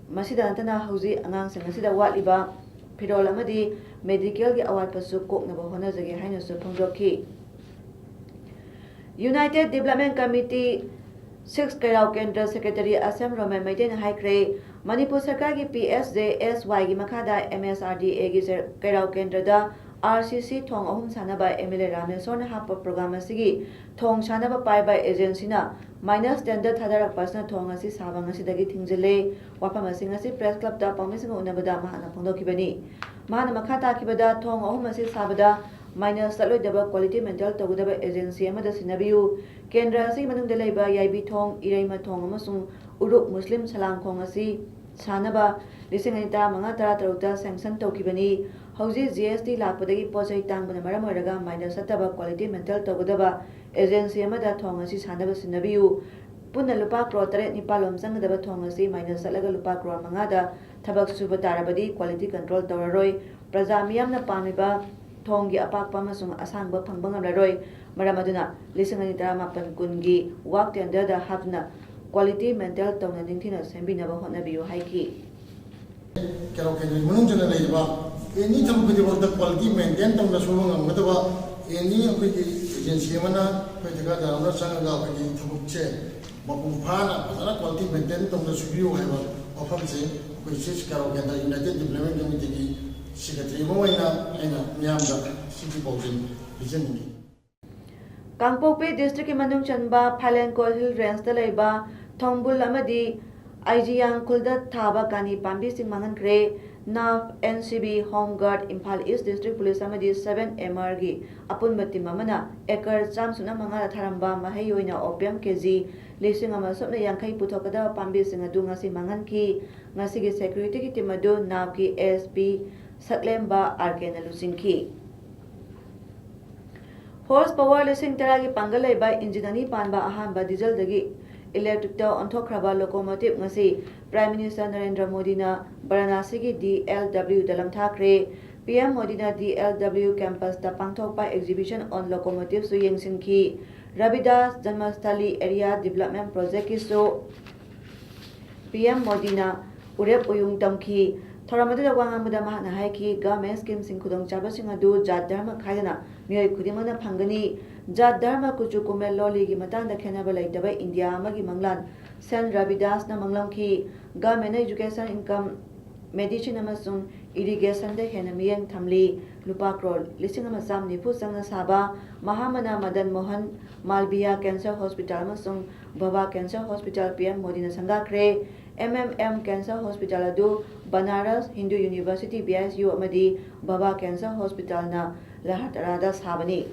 ꯃꯁꯤꯗ ꯅꯠꯇꯅ ꯍꯧꯖꯤꯛ ꯑꯉꯥꯡꯁꯤꯡ ꯑꯁꯤꯗ ꯋꯥꯠꯂꯤꯕ ꯐꯤꯔꯣꯜ ꯑꯃꯗꯤ medicalꯒꯤ ꯑꯋꯥꯠꯄꯁꯨ ꯀꯣꯛꯅꯕ ꯍꯣꯠꯅꯖꯒꯦ ꯍꯥꯏꯅꯁꯨ ꯐꯣꯡꯗꯣꯛꯈꯤ꯫ United Development Committee six ꯀꯩꯔꯥꯎ ꯀꯦꯟꯗ꯭ꯔ secretary ꯑꯁꯦꯝ ꯔꯣꯃꯦꯟ ꯃꯩꯇꯩꯅ ꯍꯥꯏꯈ꯭ꯔꯦ, ꯃꯅꯤꯄꯨꯔ ꯁꯔꯀꯥꯔꯒꯤ PSJSYꯒꯤ ꯃꯈꯥꯗ MSRDAꯒꯤ ꯁꯔ-, ꯀꯩꯔꯥꯎ ꯀꯦꯟꯗ꯭ꯔꯗ ꯑꯥꯔ ꯁꯤ ꯁꯤ ꯊꯣꯡ ꯑꯍꯨꯝ ꯁꯥꯅꯕ ꯑꯦꯝ ꯑꯦꯜ ꯑꯦ ꯔꯥꯃꯦꯁꯣꯔꯅ ꯍꯥꯞꯄ ꯄ꯭ꯔꯣꯒ꯭ꯔꯥꯝ ꯑꯁꯤꯒꯤ ꯊꯣꯡ ꯁꯥꯅꯕ ꯄꯥꯏꯕ ꯑꯦꯖꯦꯟꯁꯤꯅ ꯃꯥꯏꯅꯁ ꯇꯦꯟꯗꯔ ꯊꯥꯗꯔꯛꯄ ꯑꯁꯤꯅ ꯊꯣꯡ ꯑꯁꯤ ꯁꯥꯕ ꯉꯁꯤꯗꯒꯤ ꯊꯤꯡꯖꯤꯜꯂꯦ꯫ ꯋꯥꯐꯝ ꯑꯁꯤ ꯉꯁꯤ ꯄ꯭ꯔꯦꯁ ꯀ꯭ꯂꯕꯇ ꯄꯥꯎꯃꯤꯁꯤꯡꯒ ꯎꯅꯕꯗ ꯃꯍꯥꯛꯅ ꯐꯣꯡꯗꯣꯛꯈꯤꯕꯅꯤ꯫ ꯃꯍꯥꯛꯅ ꯃꯈꯥ ꯇꯥꯈꯤꯕꯗ, ꯊꯣꯡ ꯑꯍꯨꯝ ꯑꯁꯤ ꯁꯥꯕꯗ ꯃꯥꯏꯅꯁ ꯆꯠꯂꯣꯏꯗꯕ ꯀ꯭ꯋꯥꯂꯤꯇꯤ ꯃꯦꯟꯇꯦꯟ ꯇꯧꯒꯗꯕ ꯑꯦꯖꯦꯟꯁꯤ ꯑꯃꯗ ꯁꯤꯟꯅꯕꯤꯌꯨ꯫ ꯀꯦꯟꯗ꯭ꯔ ꯑꯁꯤꯒꯤ ꯃꯅꯨꯡꯗ ꯂꯩꯕ ꯌꯥꯏꯕꯤ ꯊꯣꯡ, ꯏꯔꯩꯃ ꯊꯣꯡ ꯑꯃꯁꯨꯡ ꯎꯔꯨꯛ ꯃꯨꯁꯂꯤꯝ ꯁꯂꯥꯝꯈꯣꯡ ꯑꯁꯤ ꯁꯥꯅꯕ ꯂꯤꯁꯤꯡ ꯑꯅꯤ ꯇꯔꯥꯃꯉꯥ ꯇꯔꯥꯇꯔꯨꯛꯇ ꯁꯦꯡꯁꯟ ꯇꯧꯈꯤꯕꯅꯤ꯫ ꯍꯧꯖꯤꯛ ꯖꯤ ꯑꯦꯁ ꯇꯤ ꯂꯥꯛꯄꯗꯒꯤ ꯄꯣꯠ ꯆꯩ ꯇꯥꯡꯕꯅ ꯃꯔꯝ ꯑꯣꯏꯔꯒ ꯃꯥꯏꯅꯁ ꯆꯠꯇꯕ ꯀ꯭ꯋꯥꯂꯤꯇꯤ ꯃꯦꯟꯇꯦꯟ ꯇꯧꯒꯗꯕ ꯑꯦꯖꯦꯟꯁꯤ ꯑꯃꯗ ꯊꯣꯡ ꯑꯁꯤ ꯁꯥꯅꯕ ꯁꯤꯟꯅꯕꯤꯌꯨ꯫ ꯄꯨꯟꯅ ꯂꯨꯄꯥ ꯀ꯭ꯔꯣꯔ ꯇꯔꯦꯠ ꯅꯤꯄꯥꯜ ꯂꯣꯝ ꯆꯪꯒꯗꯕ ꯊꯣꯡ ꯑꯁꯤ ꯃꯥꯏꯅꯁ ꯆꯠꯂꯒ ꯂꯨꯄꯥ ꯀ꯭ꯔꯣꯔ ꯃꯉꯥꯗ ꯊꯕꯛ ꯁꯨꯕ ꯇꯥꯔꯕꯗꯤ ꯀ꯭ꯋꯥꯂꯤꯇꯤ ꯀꯟꯇ꯭ꯔꯣꯜ ꯇꯧꯔꯔꯣꯏ꯫ ꯄ꯭ꯔꯖꯥ ꯃꯤꯌꯥꯝꯅ ꯄꯥꯝꯃꯤꯕ ꯊꯣꯡꯒꯤ ꯑꯄꯥꯛꯄ ꯑꯃꯁꯨꯡ ꯑꯁꯥꯡꯕ ꯐꯪꯕ ꯉꯝꯂꯔꯣꯏ꯫ ꯃꯔꯝ ꯑꯗꯨꯅ ꯂꯤꯁꯤꯡ ꯑꯅꯤ ꯇꯔꯥꯃꯥꯄꯟ ꯀꯨꯟꯒꯤ ꯋꯥꯛ ꯇꯦꯟꯗꯔꯗ ꯍꯥꯞꯇꯨꯅ ꯀ꯭ꯋꯥꯂꯤꯇꯤ ꯃꯦꯟꯇꯦꯟ ꯇꯧꯅ ꯅꯤꯡꯊꯤꯅ ꯁꯦꯝꯕꯤꯅꯕ ꯍꯣꯠꯅꯕꯤꯌꯨ ꯍꯥꯏꯈꯤ꯫ ꯀꯦꯔꯧ ꯀꯦꯟꯗ꯭ꯔꯒꯤ ꯃꯅꯨꯡ ꯆꯟꯅ ꯂꯩꯔꯤꯕ ꯑꯦꯅꯤ ꯊꯕꯛ ꯈꯨꯗꯤꯡꯃꯛꯇ ꯀ꯭ꯋꯥꯂꯤꯇꯤ ꯃꯦꯟꯇꯦꯟ ꯇꯧꯅ ꯁꯨꯕ ꯉꯝꯒꯗꯕ ꯑꯦꯅꯤ ꯑꯩꯈꯣꯏꯒꯤ ꯑꯦꯖꯦꯟꯁꯤ ꯑꯃꯅ ꯑꯩꯈꯣꯏ ꯊꯤꯀꯥꯗꯥꯔ ꯑꯃꯅ ꯆꯪꯉꯒ ꯑꯩꯈꯣꯏꯒꯤ ꯊꯕꯛꯁꯦ ꯃꯄꯨꯡ ꯐꯥꯅ ꯐꯖꯅ ꯀ꯭ꯋꯥꯂꯤꯇꯤ ꯃꯦꯟꯇꯦꯟ ꯇꯧꯅ ꯁꯨꯕꯤꯌꯨ ꯍꯥꯏꯕ ꯋꯥꯐꯝꯁꯦ ꯑꯩꯈꯣꯏ ꯁꯤꯁ ꯀꯦꯔꯧ ꯀꯦꯟꯗ꯭ꯔ ꯌꯨꯅꯥꯏꯇꯦꯠ ꯗꯤꯕ꯭ꯂꯞꯃꯦꯟ ꯀꯃꯤꯇꯤꯒꯤ ꯁꯦꯀ꯭ꯔꯦꯇꯔꯤ ꯑꯃ ꯑꯣꯏꯅ ꯑꯩꯅ ꯃꯤꯌꯥꯝꯗ ꯁꯤꯒꯤ ꯄꯥꯎꯖꯦꯜ ꯄꯤꯖꯅꯤꯡꯉꯤ꯫ ꯀꯥꯡꯄꯣꯛꯄꯤ ꯗꯤꯁꯇ꯭ꯔꯤꯛꯀꯤ ꯃꯅꯨꯡ ꯆꯟꯕ ꯐꯥꯏꯂꯦꯟꯀꯣꯜ ꯍꯤꯜ ꯔꯦꯟꯖꯇ ꯂꯩꯕ ꯊꯣꯡꯕꯨꯜ ꯑꯃꯗꯤ ꯑꯥꯏꯖꯤꯌꯥꯡ ꯈꯨꯜꯗ ꯊꯥꯕ ꯀꯥꯅꯤ ꯄꯥꯝꯕꯤꯁꯤꯡ ꯃꯥꯡꯍꯟꯈ꯭ꯔꯦ꯫ ꯅꯥꯞ, N C B, home guard, Imphal east district police ꯑꯃꯗꯤ ꯁꯚꯦꯟ ꯑꯦꯝ ꯑꯥꯔꯒꯤ ꯑꯄꯨꯟꯕ ꯇꯤꯝ ꯑꯃꯅ ꯑꯦꯀꯔ ꯆꯥꯝꯃ ꯁꯨꯞꯅ ꯃꯉꯥꯗ ꯊꯥꯔꯝꯕ ꯃꯍꯩ ꯑꯣꯏꯅ ꯑꯣꯄꯤꯌꯝ ꯀꯦ ꯖꯤ ꯂꯤꯁꯤꯡ ꯑꯃ ꯁꯨꯞꯅ ꯌꯥꯡꯈꯩ ꯄꯨꯊꯣꯛꯀꯗꯕ ꯄꯥꯝꯕꯤꯁꯤꯡ ꯑꯗꯨ ꯉꯁꯤ ꯃꯥꯡꯍꯟꯈꯤ꯫ ꯉꯁꯤꯒꯤ ꯁꯦꯀ꯭ꯌꯨꯔꯤꯇꯤꯒꯤ ꯇꯤꯝ ꯑꯗꯨ ꯅꯥꯞꯀꯤ ꯑꯦꯁ ꯄꯤ ꯁꯛꯂꯦꯝꯕ ꯑꯥꯔ ꯀꯦꯅ ꯂꯨꯆꯤꯡꯈꯤ꯫ ꯍꯣꯔꯁ ꯄꯥꯋꯔ ꯂꯤꯁꯤꯡ ꯇꯔꯥꯒꯤ ꯄꯥꯡꯒꯜ ꯂꯩꯕ ꯏꯟꯖꯤꯟ ꯑꯅꯤ ꯄꯥꯟꯕ ꯑꯍꯥꯟꯕ ꯗꯤꯖꯜꯗꯒꯤ ꯏꯂꯦꯛꯇ꯭ꯔꯤꯛꯇ ꯑꯣꯟꯊꯣꯛꯈ꯭ꯔꯕ ꯂꯣꯀꯣꯃꯣꯇꯤꯚ ꯉꯁꯤ ꯄ꯭ꯔꯥꯏꯝ ꯃꯤꯅꯤꯁꯇꯔ ꯅꯔꯦꯟꯗ꯭ꯔ ꯃꯣꯗꯤꯅ ꯕꯔꯥꯅꯥꯁꯤꯒꯤ ꯗꯤ ꯑꯦꯜ ꯗꯕ꯭ꯂꯤꯎꯗ ꯂꯝꯊꯥꯈ꯭ꯔꯦ꯫ ꯄꯤ ꯑꯦꯝ ꯃꯣꯗꯤꯅ ꯗꯤ ꯑꯦꯜ ꯗꯕ꯭ꯂꯤꯎ ꯀꯦꯝꯄꯁꯇ ꯄꯥꯡꯊꯣꯛꯄ exhibition on locomotiveꯁꯨ ꯌꯦꯡꯁꯤꯟꯈꯤ꯫ ꯔꯕꯤꯗꯥꯁ ꯖꯟꯃꯁꯊꯂꯤ ꯑꯦꯔꯤꯌꯥ ꯗꯤꯕ꯭ꯂꯞꯃꯦꯟ ꯄ꯭ꯔꯣꯖꯦꯛꯀꯤꯁꯨ ꯄꯤ ꯑꯦꯝ ꯃꯣꯗꯤꯅ ꯎꯔꯦꯞ ꯎꯌꯨꯡ ꯇꯝꯈꯤ꯫ ꯊꯧꯔꯝ ꯑꯗꯨꯗ ꯋꯥ ꯉꯥꯡꯕꯗ ꯃꯍꯥꯛꯅ ꯍꯥꯏꯈꯤ, ꯒꯚꯔꯟꯃꯦꯟꯠ ꯁ꯭ꯀꯤꯝꯁꯤꯡ ꯈꯨꯗꯣꯡꯆꯥꯕꯁꯤꯡ ꯑꯗꯨ ꯖꯥꯠ ꯙꯔꯃ ꯈꯥꯏꯗꯅ ꯃꯤꯑꯣꯏ ꯈꯨꯗꯤꯡꯃꯛꯅ ꯐꯪꯒꯅꯤ꯫ ꯖꯥꯠ ꯙꯔꯃ ꯀꯨꯆꯨ ꯀꯨꯃꯦꯜ ꯂꯣꯜꯂꯤꯒꯤ ꯃꯇꯥꯡꯗ ꯈꯦꯟꯅꯕ ꯂꯩꯇꯕ ꯏꯟꯗꯤꯌꯥ ꯑꯃꯒꯤ ꯃꯪꯂꯥꯟ ꯁꯦꯟꯠ ꯔꯕꯤꯗꯥꯁꯅ ꯃꯪꯂꯝꯈꯤ꯫ ꯒꯚꯔꯟꯃꯦꯟꯠꯅ education income ꯃꯦꯗꯤꯁꯤꯟ ꯑꯃꯁꯨꯡ ꯏꯔꯤꯒꯦꯁꯟꯗ ꯍꯦꯟꯅ ꯃꯤꯠꯌꯦꯡ ꯊꯝꯂꯤ꯫ ꯂꯨꯄꯥ ꯀ꯭ꯔꯣꯔ ꯂꯤꯁꯤꯡ ꯑꯃ ꯆꯥꯝ ꯅꯤꯐꯨ ꯆꯪꯅ ꯁꯥꯕ ꯃꯍꯥꯃꯅꯥ ꯃꯗꯟ ꯃꯣꯍꯟ ꯃꯥꯜꯕꯤꯌꯥ ꯀꯦꯟꯁꯔ ꯍꯣꯁꯄꯤꯇꯥꯜ ꯑꯃꯁꯨꯡ Bhabha cancer hospital P M ꯃꯣꯗꯤꯅ ꯁꯪꯒꯥꯈ꯭ꯔꯦ꯫ M M M cancer hospital ꯑꯗꯨ Banaras Hindu university, B H U, ꯑꯃꯗꯤ ꯕꯕꯥ ꯀꯦꯟꯁꯔ ꯍꯣꯁꯄꯤꯇꯥꯜꯅ ꯂꯍꯇꯔꯥꯗ ꯁꯥꯕꯅꯤ꯫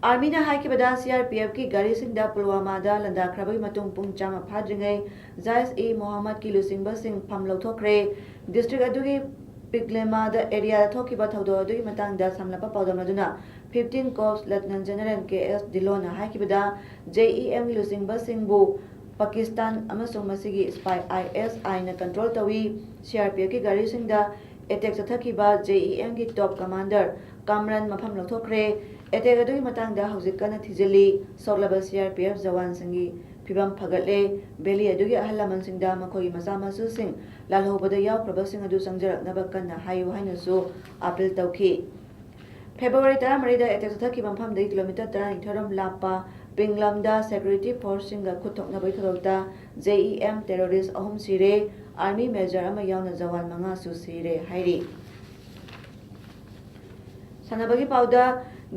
ꯑꯥꯔꯃꯤꯅ ꯍꯥꯏꯈꯤꯕꯗ, ꯁꯤ ꯑꯥꯔ ꯄꯤ ꯑꯦꯐꯀꯤ ꯒꯥꯔꯤꯁꯤꯡꯗ ꯄꯨꯜꯋꯥꯃꯥꯗ ꯂꯥꯟꯗꯥꯈ꯭ꯔꯕꯒꯤ ꯃꯇꯨꯡ ꯄꯨꯡ ꯆꯥꯝꯃ ꯐꯥꯗ꯭ꯔꯤꯉꯩ ꯖꯥꯏꯁ ꯏ ꯃꯣꯍꯝꯃꯗꯀꯤ ꯂꯨꯆꯤꯡꯕꯁꯤꯡ ꯐꯝ ꯂꯧꯊꯣꯛꯈ꯭ꯔꯦ꯫ ꯗꯤꯁꯇ꯭ꯔꯤꯛ ꯑꯗꯨꯒꯤ ꯄꯤꯒ꯭ꯂꯦꯃꯥꯗ ꯑꯦꯔꯤꯌꯥꯗ ꯊꯣꯛꯈꯤꯕ ꯊꯧꯗꯣꯛ ꯑꯗꯨꯒꯤ ꯃꯇꯥꯡꯗ ꯁꯝꯂꯞꯄ ꯄꯥꯎꯗꯝ ꯑꯗꯨꯅ, ꯐꯤꯐꯇꯤꯟ ꯀꯣꯔꯞꯁ ꯂꯦꯐꯇꯤꯅꯦꯟ ꯖꯦꯅꯔꯦꯜ ꯀꯦ ꯑꯦꯁ ꯙꯤꯜꯂꯣꯟꯅ ꯍꯥꯏꯈꯤꯕꯗ, ꯖꯦ ꯏ ꯑꯦꯝꯒꯤ ꯂꯨꯆꯤꯡꯕꯁꯤꯡꯕꯨ ꯄꯥꯀꯤꯁꯇꯥꯟ ꯑꯃꯁꯨꯡ ꯃꯁꯤꯒꯤ ꯁ꯭ꯄꯥꯏ ꯑꯥꯏ ꯑꯦꯁ ꯑꯥꯏꯅ ꯀꯟꯇ꯭ꯔꯣꯜ ꯇꯧꯏ꯫ ꯁꯤ ꯑꯥꯔ ꯄꯤ ꯑꯦꯐꯀꯤ ꯒꯥꯔꯤꯁꯤꯡꯗ ꯑꯦꯇꯦꯛ ꯆꯠꯊꯈꯤꯕ ꯖꯦ ꯏ ꯑꯦꯝꯒꯤ ꯇꯣꯞ ꯀꯃꯥꯟꯗꯔ ꯀꯥꯝꯔꯟ ꯃꯐꯝ ꯂꯧꯊꯣꯛꯈ꯭ꯔꯦ꯫ ꯑꯦꯇꯦꯛ ꯑꯗꯨꯒꯤ ꯃꯇꯥꯡꯗ ꯍꯧꯖꯤꯛ ꯀꯟꯅ ꯊꯤꯖꯤꯜꯂꯤ꯫ ꯁꯣꯛꯂꯕ ꯁꯤ ꯑꯥꯔ ꯄꯤ ꯑꯦꯐ ꯖꯋꯥꯟꯁꯤꯡꯒꯤ ꯐꯤꯕꯝ ꯐꯒꯠꯂꯦ꯫ ꯚꯦꯂꯤ ꯑꯗꯨꯒꯤ ꯑꯍꯜ ꯂꯃꯟꯁꯤꯡꯗ ꯃꯈꯣꯏꯒꯤ ꯃꯆꯥ ꯃꯁꯨꯁꯤꯡ ꯂꯥꯜꯍꯧꯕꯗ ꯌꯥꯎꯈ꯭ꯔꯕꯁꯤꯡ ꯑꯗꯨ ꯆꯪꯖꯔꯛꯅꯕ ꯀꯟꯅ ꯍꯥꯏꯌꯨ ꯍꯥꯏꯅꯁꯨ ꯑꯥꯄꯤꯜ ꯇꯧꯈꯤ꯫ ꯐꯦꯕ꯭ꯔꯨꯋꯥꯔꯤ ꯇꯔꯥꯃꯔꯤꯗ ꯑꯦꯇꯦꯛ ꯆꯠꯊꯈꯤꯕ ꯃꯐꯝꯗꯒꯤ ꯀꯤꯂꯣꯃꯤꯇꯔ ꯇꯔꯥꯅꯤꯊꯣꯏ ꯔꯣꯝ ꯂꯥꯞꯄ ꯄꯤꯡꯂꯝꯗ ꯁꯦꯀ꯭ꯌꯨꯔꯤꯇꯤ ꯐꯣꯔꯁꯁꯤꯡꯒ ꯈꯨꯠ ꯊꯣꯛꯅꯕꯒꯤ ꯊꯧꯗꯣꯛꯇ ꯖꯦ ꯏ ꯑꯦꯝ ꯇꯦꯔꯣꯔꯤꯁ꯭ꯠ ꯑꯍꯨꯝ ꯁꯤꯔꯦ, ꯑꯥꯔꯃꯤ ꯃꯦꯖꯔ ꯑꯃ ꯌꯥꯎꯅ ꯖꯋꯥꯟ ꯃꯉꯥꯁꯨ ꯁꯤꯔꯦ ꯍꯥꯏꯔꯤ꯫ ꯁꯥꯟꯅꯕꯒꯤ ꯄꯥꯎꯗ,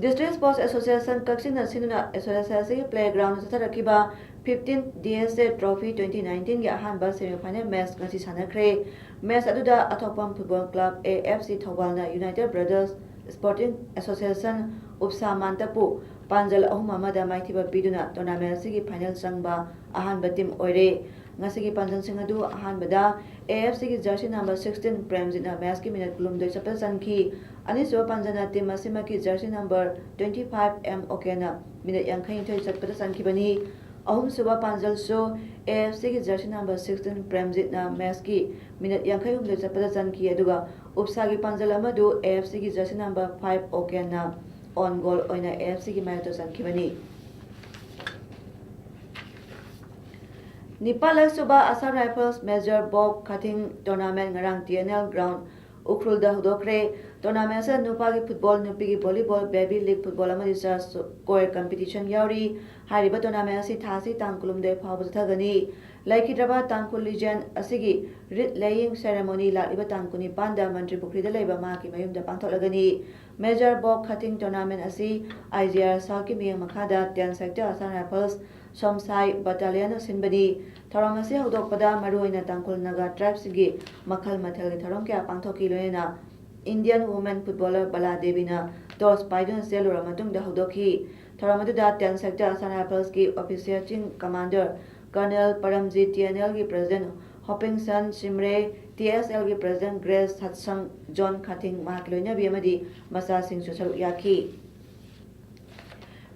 ꯗꯤꯁꯇ꯭ꯔꯤꯛ ꯁ꯭ꯄꯣꯔꯠꯁ ꯑꯦꯁꯣꯁꯤꯌꯦꯁꯟ ꯀꯛꯆꯤꯡꯅ ꯁꯤꯟꯗꯨꯅ ꯑꯦꯁ ꯑꯦꯁ ꯑꯦꯜ ꯁꯤꯒꯤ ꯄ꯭ꯂꯦꯒ꯭ꯔꯥꯎꯟꯗ ꯆꯠꯊꯔꯛꯈꯤꯕ ꯐꯤꯐꯇꯤꯟ ꯗꯤ ꯑꯦꯁ ꯑꯦ ꯇ꯭ꯔꯣꯐꯤ ꯇ꯭ꯋꯦꯟꯇꯤ ꯅꯥꯏꯟꯇꯤꯟꯒꯤ ꯑꯍꯥꯟꯕ ꯁꯦꯃꯤꯐꯥꯏꯅꯦꯜ ꯃꯦꯆ ꯉꯁꯤ ꯁꯥꯟꯅꯈ꯭ꯔꯦ꯫ ꯃꯦꯆ ꯑꯗꯨꯗ ꯑꯊꯣꯛꯄꯝ football club, A F C, ꯊꯧꯕꯥꯜꯅ ꯌꯨꯅꯥꯏꯇꯦꯗ ꯕ꯭ꯔꯗꯔꯁ ꯁ꯭ꯄꯣꯔꯇꯤꯡ ꯑꯦꯁꯣꯁꯤꯌꯦꯁꯟ, ꯎꯞꯁꯥ ꯃꯥꯟꯇꯄꯨ ꯄꯥꯟꯖꯜ ꯑꯍꯨꯝ ꯑꯃꯗ ꯃꯥꯏꯊꯤꯕ ꯄꯤꯗꯨꯅ ꯇꯣꯔꯅꯥꯃꯦꯟ ꯑꯁꯤꯒꯤ ꯐꯥꯏꯅꯦꯜ ꯆꯪꯕ ꯑꯍꯥꯟꯕ ꯇꯤꯝ ꯑꯣꯏꯔꯦ꯫ ꯉꯁꯤꯒꯤ ꯄꯥꯟꯖꯜꯁꯤꯡ ꯑꯗꯨ ꯑꯍꯥꯟꯕꯗ ꯑꯦ ꯑꯦꯐ ꯁꯤꯒꯤ ꯖꯔꯁꯤ ꯅꯝꯕꯔ ꯁꯤꯛꯁꯇꯤꯟ ꯄ꯭ꯔꯦꯝꯖꯤꯠꯅ ꯃꯦꯆꯀꯤ ꯃꯤꯅꯠ ꯀꯨꯟꯍꯨꯝꯗꯣꯏ ꯆꯠꯄꯗ ꯆꯟꯈꯤ꯫ ꯑꯅꯤꯁꯨꯕ ꯄꯥꯟꯖꯜꯅ ꯇꯤꯝ ꯑꯁꯤꯃꯛꯀꯤ jersey number twenty five M ꯑꯣꯀꯦꯅ ꯃꯤꯅꯠ ꯌꯥꯡꯈꯩꯅꯤꯊꯣꯏ ꯆꯠꯄꯗ ꯆꯟꯈꯤꯕꯅꯤ꯫ ꯑꯍꯨꯝꯁꯨꯕ ꯄꯥꯟꯖꯜꯁꯨ ꯑꯦ ꯑꯦꯐ ꯁꯤꯒꯤ ꯖꯔꯁꯤ ꯅꯝꯕꯔ ꯁꯤꯛꯁꯇꯤꯟ ꯄ꯭ꯔꯦꯝꯖꯤꯠꯅ ꯃꯦꯆꯀꯤ ꯃꯤꯅꯠ ꯌꯥꯡꯈꯩ ꯍꯨꯝꯗꯣꯏ ꯆꯠꯄꯗ ꯆꯟꯈꯤ, ꯑꯗꯨꯒ ꯎꯞꯁꯥꯒꯤ ꯄꯥꯟꯖꯜ ꯑꯃꯗꯨ ꯑꯦ ꯑꯦꯐ ꯁꯤꯒꯤ ꯖꯔꯁꯤ ꯅꯝꯕꯔ ꯐꯥꯏꯚ ꯑꯣꯀꯦꯟꯅ ꯑꯣꯟ ꯒꯣꯜ ꯑꯣꯏꯅ ꯑꯦ ꯑꯦꯐ ꯁꯤꯒꯤ ꯃꯥꯌꯣꯛꯇ ꯆꯟꯈꯤꯕꯅꯤ꯫ ꯅꯤꯄꯥꯜꯂꯛ ꯁꯨꯕ Assam rifles major Bob ꯈꯥꯊꯤꯡ tournament ꯉꯔꯥꯡ ꯇꯤ ꯑꯦꯟ ꯑꯦꯜ ꯒ꯭ꯔꯥꯎꯟ ꯎꯈ꯭ꯔꯨꯜꯗ ꯍꯧꯗꯣꯛꯈ꯭ꯔꯦ꯫ ꯇꯣꯔꯅꯥꯃꯦꯟ ꯑꯁꯤꯗ ꯅꯨꯄꯥꯒꯤ ꯐꯨꯠꯕꯣꯜ, ꯅꯨꯄꯤꯒꯤ ꯚꯣꯂꯤꯕꯣꯜ, ꯕꯦꯕꯤ ꯂꯤꯒ ꯐꯨꯠꯕꯣꯜ ꯑꯃꯗꯤ ꯆꯔꯆ ꯀꯣꯌꯔ ꯀꯝꯄꯤꯇꯤꯁꯟ ꯌꯥꯎꯔꯤ꯫ ꯍꯥꯏꯔꯤꯕ ꯇꯣꯔꯅꯥꯃꯦꯟ ꯑꯁꯤ ꯊꯥ ꯑꯁꯤ ꯇꯥꯡ ꯀꯨꯟꯍꯨꯝꯗꯣꯏ ꯐꯥꯎꯕ ꯆꯠꯊꯒꯅꯤ꯫ ꯂꯩꯈꯤꯗ꯭ꯔꯕ ꯇꯥꯡꯈꯨꯜ ꯂꯤꯖꯦꯟ ꯑꯁꯤꯒꯤ ꯔꯤꯠ ꯂꯦꯌꯤꯡ ꯁꯦꯔꯦꯃꯣꯅꯤ ꯂꯥꯛꯂꯤꯕ ꯇꯥꯡ ꯀꯨꯟꯅꯤꯄꯥꯟꯗ ꯃꯟꯇ꯭ꯔꯤ ꯄꯨꯈ꯭ꯔꯤꯗ ꯂꯩꯕ ꯃꯍꯥꯛꯀꯤ ꯃꯌꯨꯝꯗ ꯄꯥꯡꯊꯣꯛꯂꯒꯅꯤ꯫ ꯃꯦꯖꯔ ꯕꯣꯛ ꯈꯊꯤꯡ ꯇꯣꯔꯅꯥꯃꯦꯟ ꯑꯁꯤ ꯑꯥꯏ ꯖꯤ ꯑꯥꯔ ꯁꯥꯎꯠꯀꯤ ꯃꯤꯠꯌꯦꯡ ꯃꯈꯥꯗ ꯇꯦꯟ ꯁꯦꯛꯇꯔ ꯑꯁꯥꯝ ꯔꯥꯏꯐꯜꯁ ꯁꯣꯝꯁꯥꯏ ꯕꯠꯇꯥꯂꯤꯌꯟꯅ ꯁꯤꯟꯕꯅꯤ꯫ ꯊꯧꯔꯝ ꯑꯁꯤ ꯍꯧꯗꯣꯛꯄꯗ ꯃꯔꯨꯑꯣꯏꯅ ꯇꯥꯡꯈꯨꯜ ꯅꯥꯒꯥ ꯇ꯭ꯔꯥꯏꯕꯁꯤꯡꯒꯤ ꯃꯈꯜ ꯃꯊꯦꯜꯒꯤ ꯊꯧꯔꯝ ꯀꯌꯥ ꯄꯥꯡꯊꯣꯛꯈꯤ꯫ ꯂꯣꯏꯅꯅ ꯏꯟꯗꯤꯌꯟ ꯋꯨꯃꯦꯟ ꯐꯨꯠꯕꯣꯂꯔ ꯕꯂꯥ ꯗꯦꯕꯤꯅ ꯇꯣꯁ ꯄꯥꯏꯗꯨꯅ ꯆꯦꯜꯂꯨꯔꯕ ꯃꯇꯨꯡꯗ ꯍꯧꯗꯣꯛꯈꯤ꯫ ꯊꯧꯔꯝ ꯑꯗꯨꯗ ꯇꯦꯟ ꯁꯦꯛꯇꯔ ꯑꯁꯥꯝ ꯔꯥꯏꯐꯜꯁꯀꯤ ꯑꯣꯐꯤꯁꯤꯌꯔ ꯆꯤꯡ commander colonel Paramjit, T N ꯑꯦꯜꯒꯤ president Hopingson Shimray, T S ꯑꯦꯜꯒꯤ president Grace Shatsang, John Khathing, ꯃꯍꯥꯛꯀꯤ ꯂꯣꯏꯅꯕꯤ ꯑꯃꯗꯤ ꯃꯆꯥꯁꯤꯡꯁꯨ ꯁꯔꯨꯛ ꯌꯥꯈꯤ꯫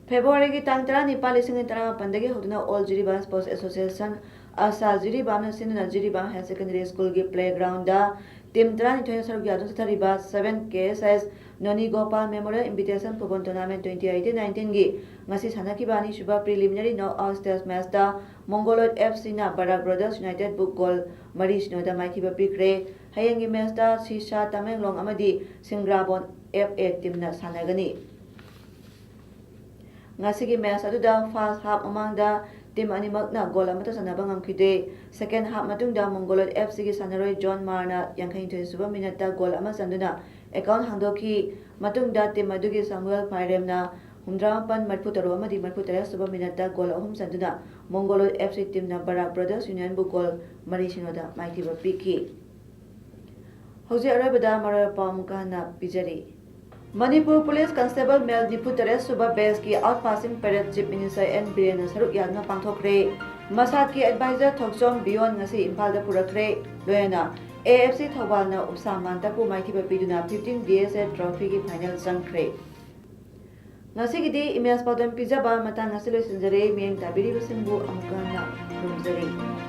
ꯐꯦꯕ꯭ꯔꯨꯋꯥꯔꯤꯒꯤ ꯇꯥꯡ ꯇꯔꯥꯅꯤꯄꯥꯜ, ꯂꯤꯁꯤꯡ ꯑꯅꯤ ꯇꯔꯥꯃꯥꯄꯟꯗꯒꯤ ꯍꯧꯗꯨꯅ ꯑꯣꯜ ꯖꯤꯔꯤꯕꯥꯝ ꯁ꯭ꯄꯣꯔꯠꯁ ꯑꯦꯁꯣꯁꯤꯌꯦꯁꯟ, ꯑꯁꯥ ꯖꯤꯔꯤꯕꯥꯝꯅ ꯁꯤꯟꯗꯨꯅ ꯖꯤꯔꯤꯕꯥꯝ ꯍꯥꯌꯔ ꯁꯦꯀꯦꯟꯗꯔꯤ ꯁ꯭ꯀꯨꯜꯒꯤ ꯄ꯭ꯂꯦꯒ꯭ꯔꯥꯎꯟꯗ ꯇꯤꯝ ꯇꯔꯥꯅꯤꯊꯣꯏꯅ ꯁꯔꯨꯛ ꯌꯥꯗꯨꯅ ꯆꯠꯊꯔꯤꯕ seven K S S Noni Gopal memorial invitation football tournament twenty eighteen ꯅꯥꯏꯟꯇꯤꯟꯒꯤ ꯉꯁꯤ ꯁꯥꯟꯅꯈꯤꯕ ꯑꯅꯤꯁꯨꯕ ꯄ꯭ꯔꯤꯂꯤꯃꯤꯅꯔꯤ ꯅꯣꯛ ꯑꯥꯎꯠ ꯁ꯭ꯇꯦꯖ ꯃꯦꯆꯇ ꯃꯣꯡꯒꯣꯂꯣꯏꯗ ꯑꯦꯐ ꯁꯤꯅ ꯕꯔꯥꯛ ꯕ꯭ꯔꯗꯔꯁ ꯌꯨꯅꯥꯏꯇꯦꯗꯕꯨ ꯒꯣꯜ ꯃꯔꯤ ꯁꯤꯅꯣꯗ ꯃꯥꯏꯊꯤꯕ ꯄꯤꯈ꯭ꯔꯦ꯫ ꯍꯌꯦꯡꯒꯤ ꯃꯦꯆꯇ ꯁꯤꯁꯥ ꯇꯃꯦꯡꯂꯣꯡ ꯑꯃꯗꯤ ꯁꯤꯡꯒ꯭ꯔꯥꯕꯣꯟ ꯑꯦꯐ ꯑꯦ ꯇꯤꯝꯅ ꯁꯥꯟꯅꯒꯅꯤ꯫ ꯉꯁꯤꯒꯤ ꯃꯦꯆ ꯑꯗꯨꯗ ꯐꯥꯔꯁ ꯍꯥꯐ ꯃꯃꯥꯡꯗ ꯇꯤꯝ ꯑꯅꯤꯃꯛꯅ ꯒꯣꯜ ꯑꯃꯠꯇ ꯆꯟꯅꯕ ꯉꯝꯈꯤꯗꯦ꯫ ꯁꯦꯀꯦꯟ ꯍꯥꯐ ꯃꯇꯨꯡꯗ ꯃꯣꯡꯒꯣꯂꯣꯏꯗ ꯑꯦꯐ ꯁꯤꯒꯤ ꯁꯥꯟꯅꯔꯣꯏ ꯖꯣꯟ ꯃꯥꯔꯅ ꯌꯥꯡꯈꯩꯅꯤꯊꯣꯏ ꯁꯨꯕ ꯃꯤꯅꯠꯇ ꯒꯣꯜ ꯑꯃ ꯆꯟꯗꯨꯅ ꯑꯦꯀꯥꯎꯟ ꯍꯥꯡꯗꯣꯛꯈꯤ꯫ ꯃꯇꯨꯡꯗ ꯇꯤꯝ ꯑꯗꯨꯒꯤ ꯁꯥꯃꯨꯑꯦꯜ ꯐꯥꯏꯔꯦꯝꯅ ꯍꯨꯝꯗ꯭ꯔꯥꯃꯥꯄꯟ, ꯃꯔꯤꯐꯨꯇꯔꯨꯛ ꯑꯃꯗꯤ ꯃꯔꯤꯐꯨꯇꯔꯦꯠ ꯁꯨꯕ ꯃꯤꯅꯠꯇ ꯒꯣꯜ ꯑꯍꯨꯝ ꯆꯟꯗꯨꯅ ꯃꯣꯡꯒꯣꯂꯣꯏꯗ ꯑꯦꯐ ꯁꯤ ꯇꯤꯝꯅ ꯕꯔꯥꯛ ꯕ꯭ꯔꯗꯔꯁ ꯌꯨꯅꯤꯌꯟꯕꯨ ꯒꯣꯜ ꯃꯔꯤ ꯁꯤꯅꯣꯗ ꯃꯥꯏꯊꯤꯕ ꯄꯤꯈꯤ꯫ ꯍꯧꯖꯤꯛ ꯑꯔꯣꯏꯕꯗ ꯃꯔꯨꯑꯣꯏꯕ ꯄꯥꯎ ꯑꯃꯨꯛꯀ ꯍꯟꯅ ꯄꯤꯖꯔꯤ꯫ ꯃꯅꯤꯄꯨꯔ ꯄꯨꯂꯤꯁ ꯀꯟꯁꯇꯦꯕꯜ ꯃꯦꯜ ꯅꯤꯐꯨꯇꯔꯦꯠ ꯁꯨꯕ ꯕꯦꯆꯀꯤ out passing parade chief minister N ꯕꯤꯔꯦꯟꯅ ꯁꯔꯨꯛ ꯌꯥꯗꯨꯅ ꯄꯥꯡꯊꯣꯛꯈ꯭ꯔꯦ꯫ ꯃꯁꯥꯗꯀꯤ ꯑꯦꯗꯚꯥꯏꯖꯔ ꯊꯣꯛꯆꯣꯝ ꯕꯤꯌꯣꯟ ꯉꯁꯤ ꯏꯝꯐꯥꯜꯗ ꯄꯨꯔꯛꯈ꯭ꯔꯦ꯫ ꯂꯣꯏꯅꯅ ꯑꯦ ꯑꯦꯐ ꯁꯤ ꯊꯧꯕꯥꯜꯅ ꯎꯞꯁꯥ ꯃꯥꯟꯇꯄꯨ ꯃꯥꯏꯊꯤꯕ ꯄꯤꯗꯨꯅ ꯐꯤꯐꯇꯤꯟ ꯕꯤ ꯑꯦꯁ ꯑꯦ ꯇ꯭ꯔꯣꯐꯤꯒꯤ ꯐꯥꯏꯅꯦꯜ ꯆꯪꯈ꯭ꯔꯦ꯫ ꯉꯁꯤꯒꯤꯗꯤ ꯏꯃꯦꯖ ꯄꯥꯎꯗꯝ ꯄꯤꯖꯕ ꯃꯇꯥꯡ ꯑꯁꯤ ꯂꯣꯏꯁꯤꯟꯖꯔꯦ꯫ ꯃꯤꯠꯌꯦꯡ ꯇꯥꯕꯤꯔꯤꯕꯁꯤꯡꯕꯨ ꯑꯃꯨꯛꯀ ꯍꯟꯅ ꯈꯨꯔꯨꯝꯖꯔꯤ꯫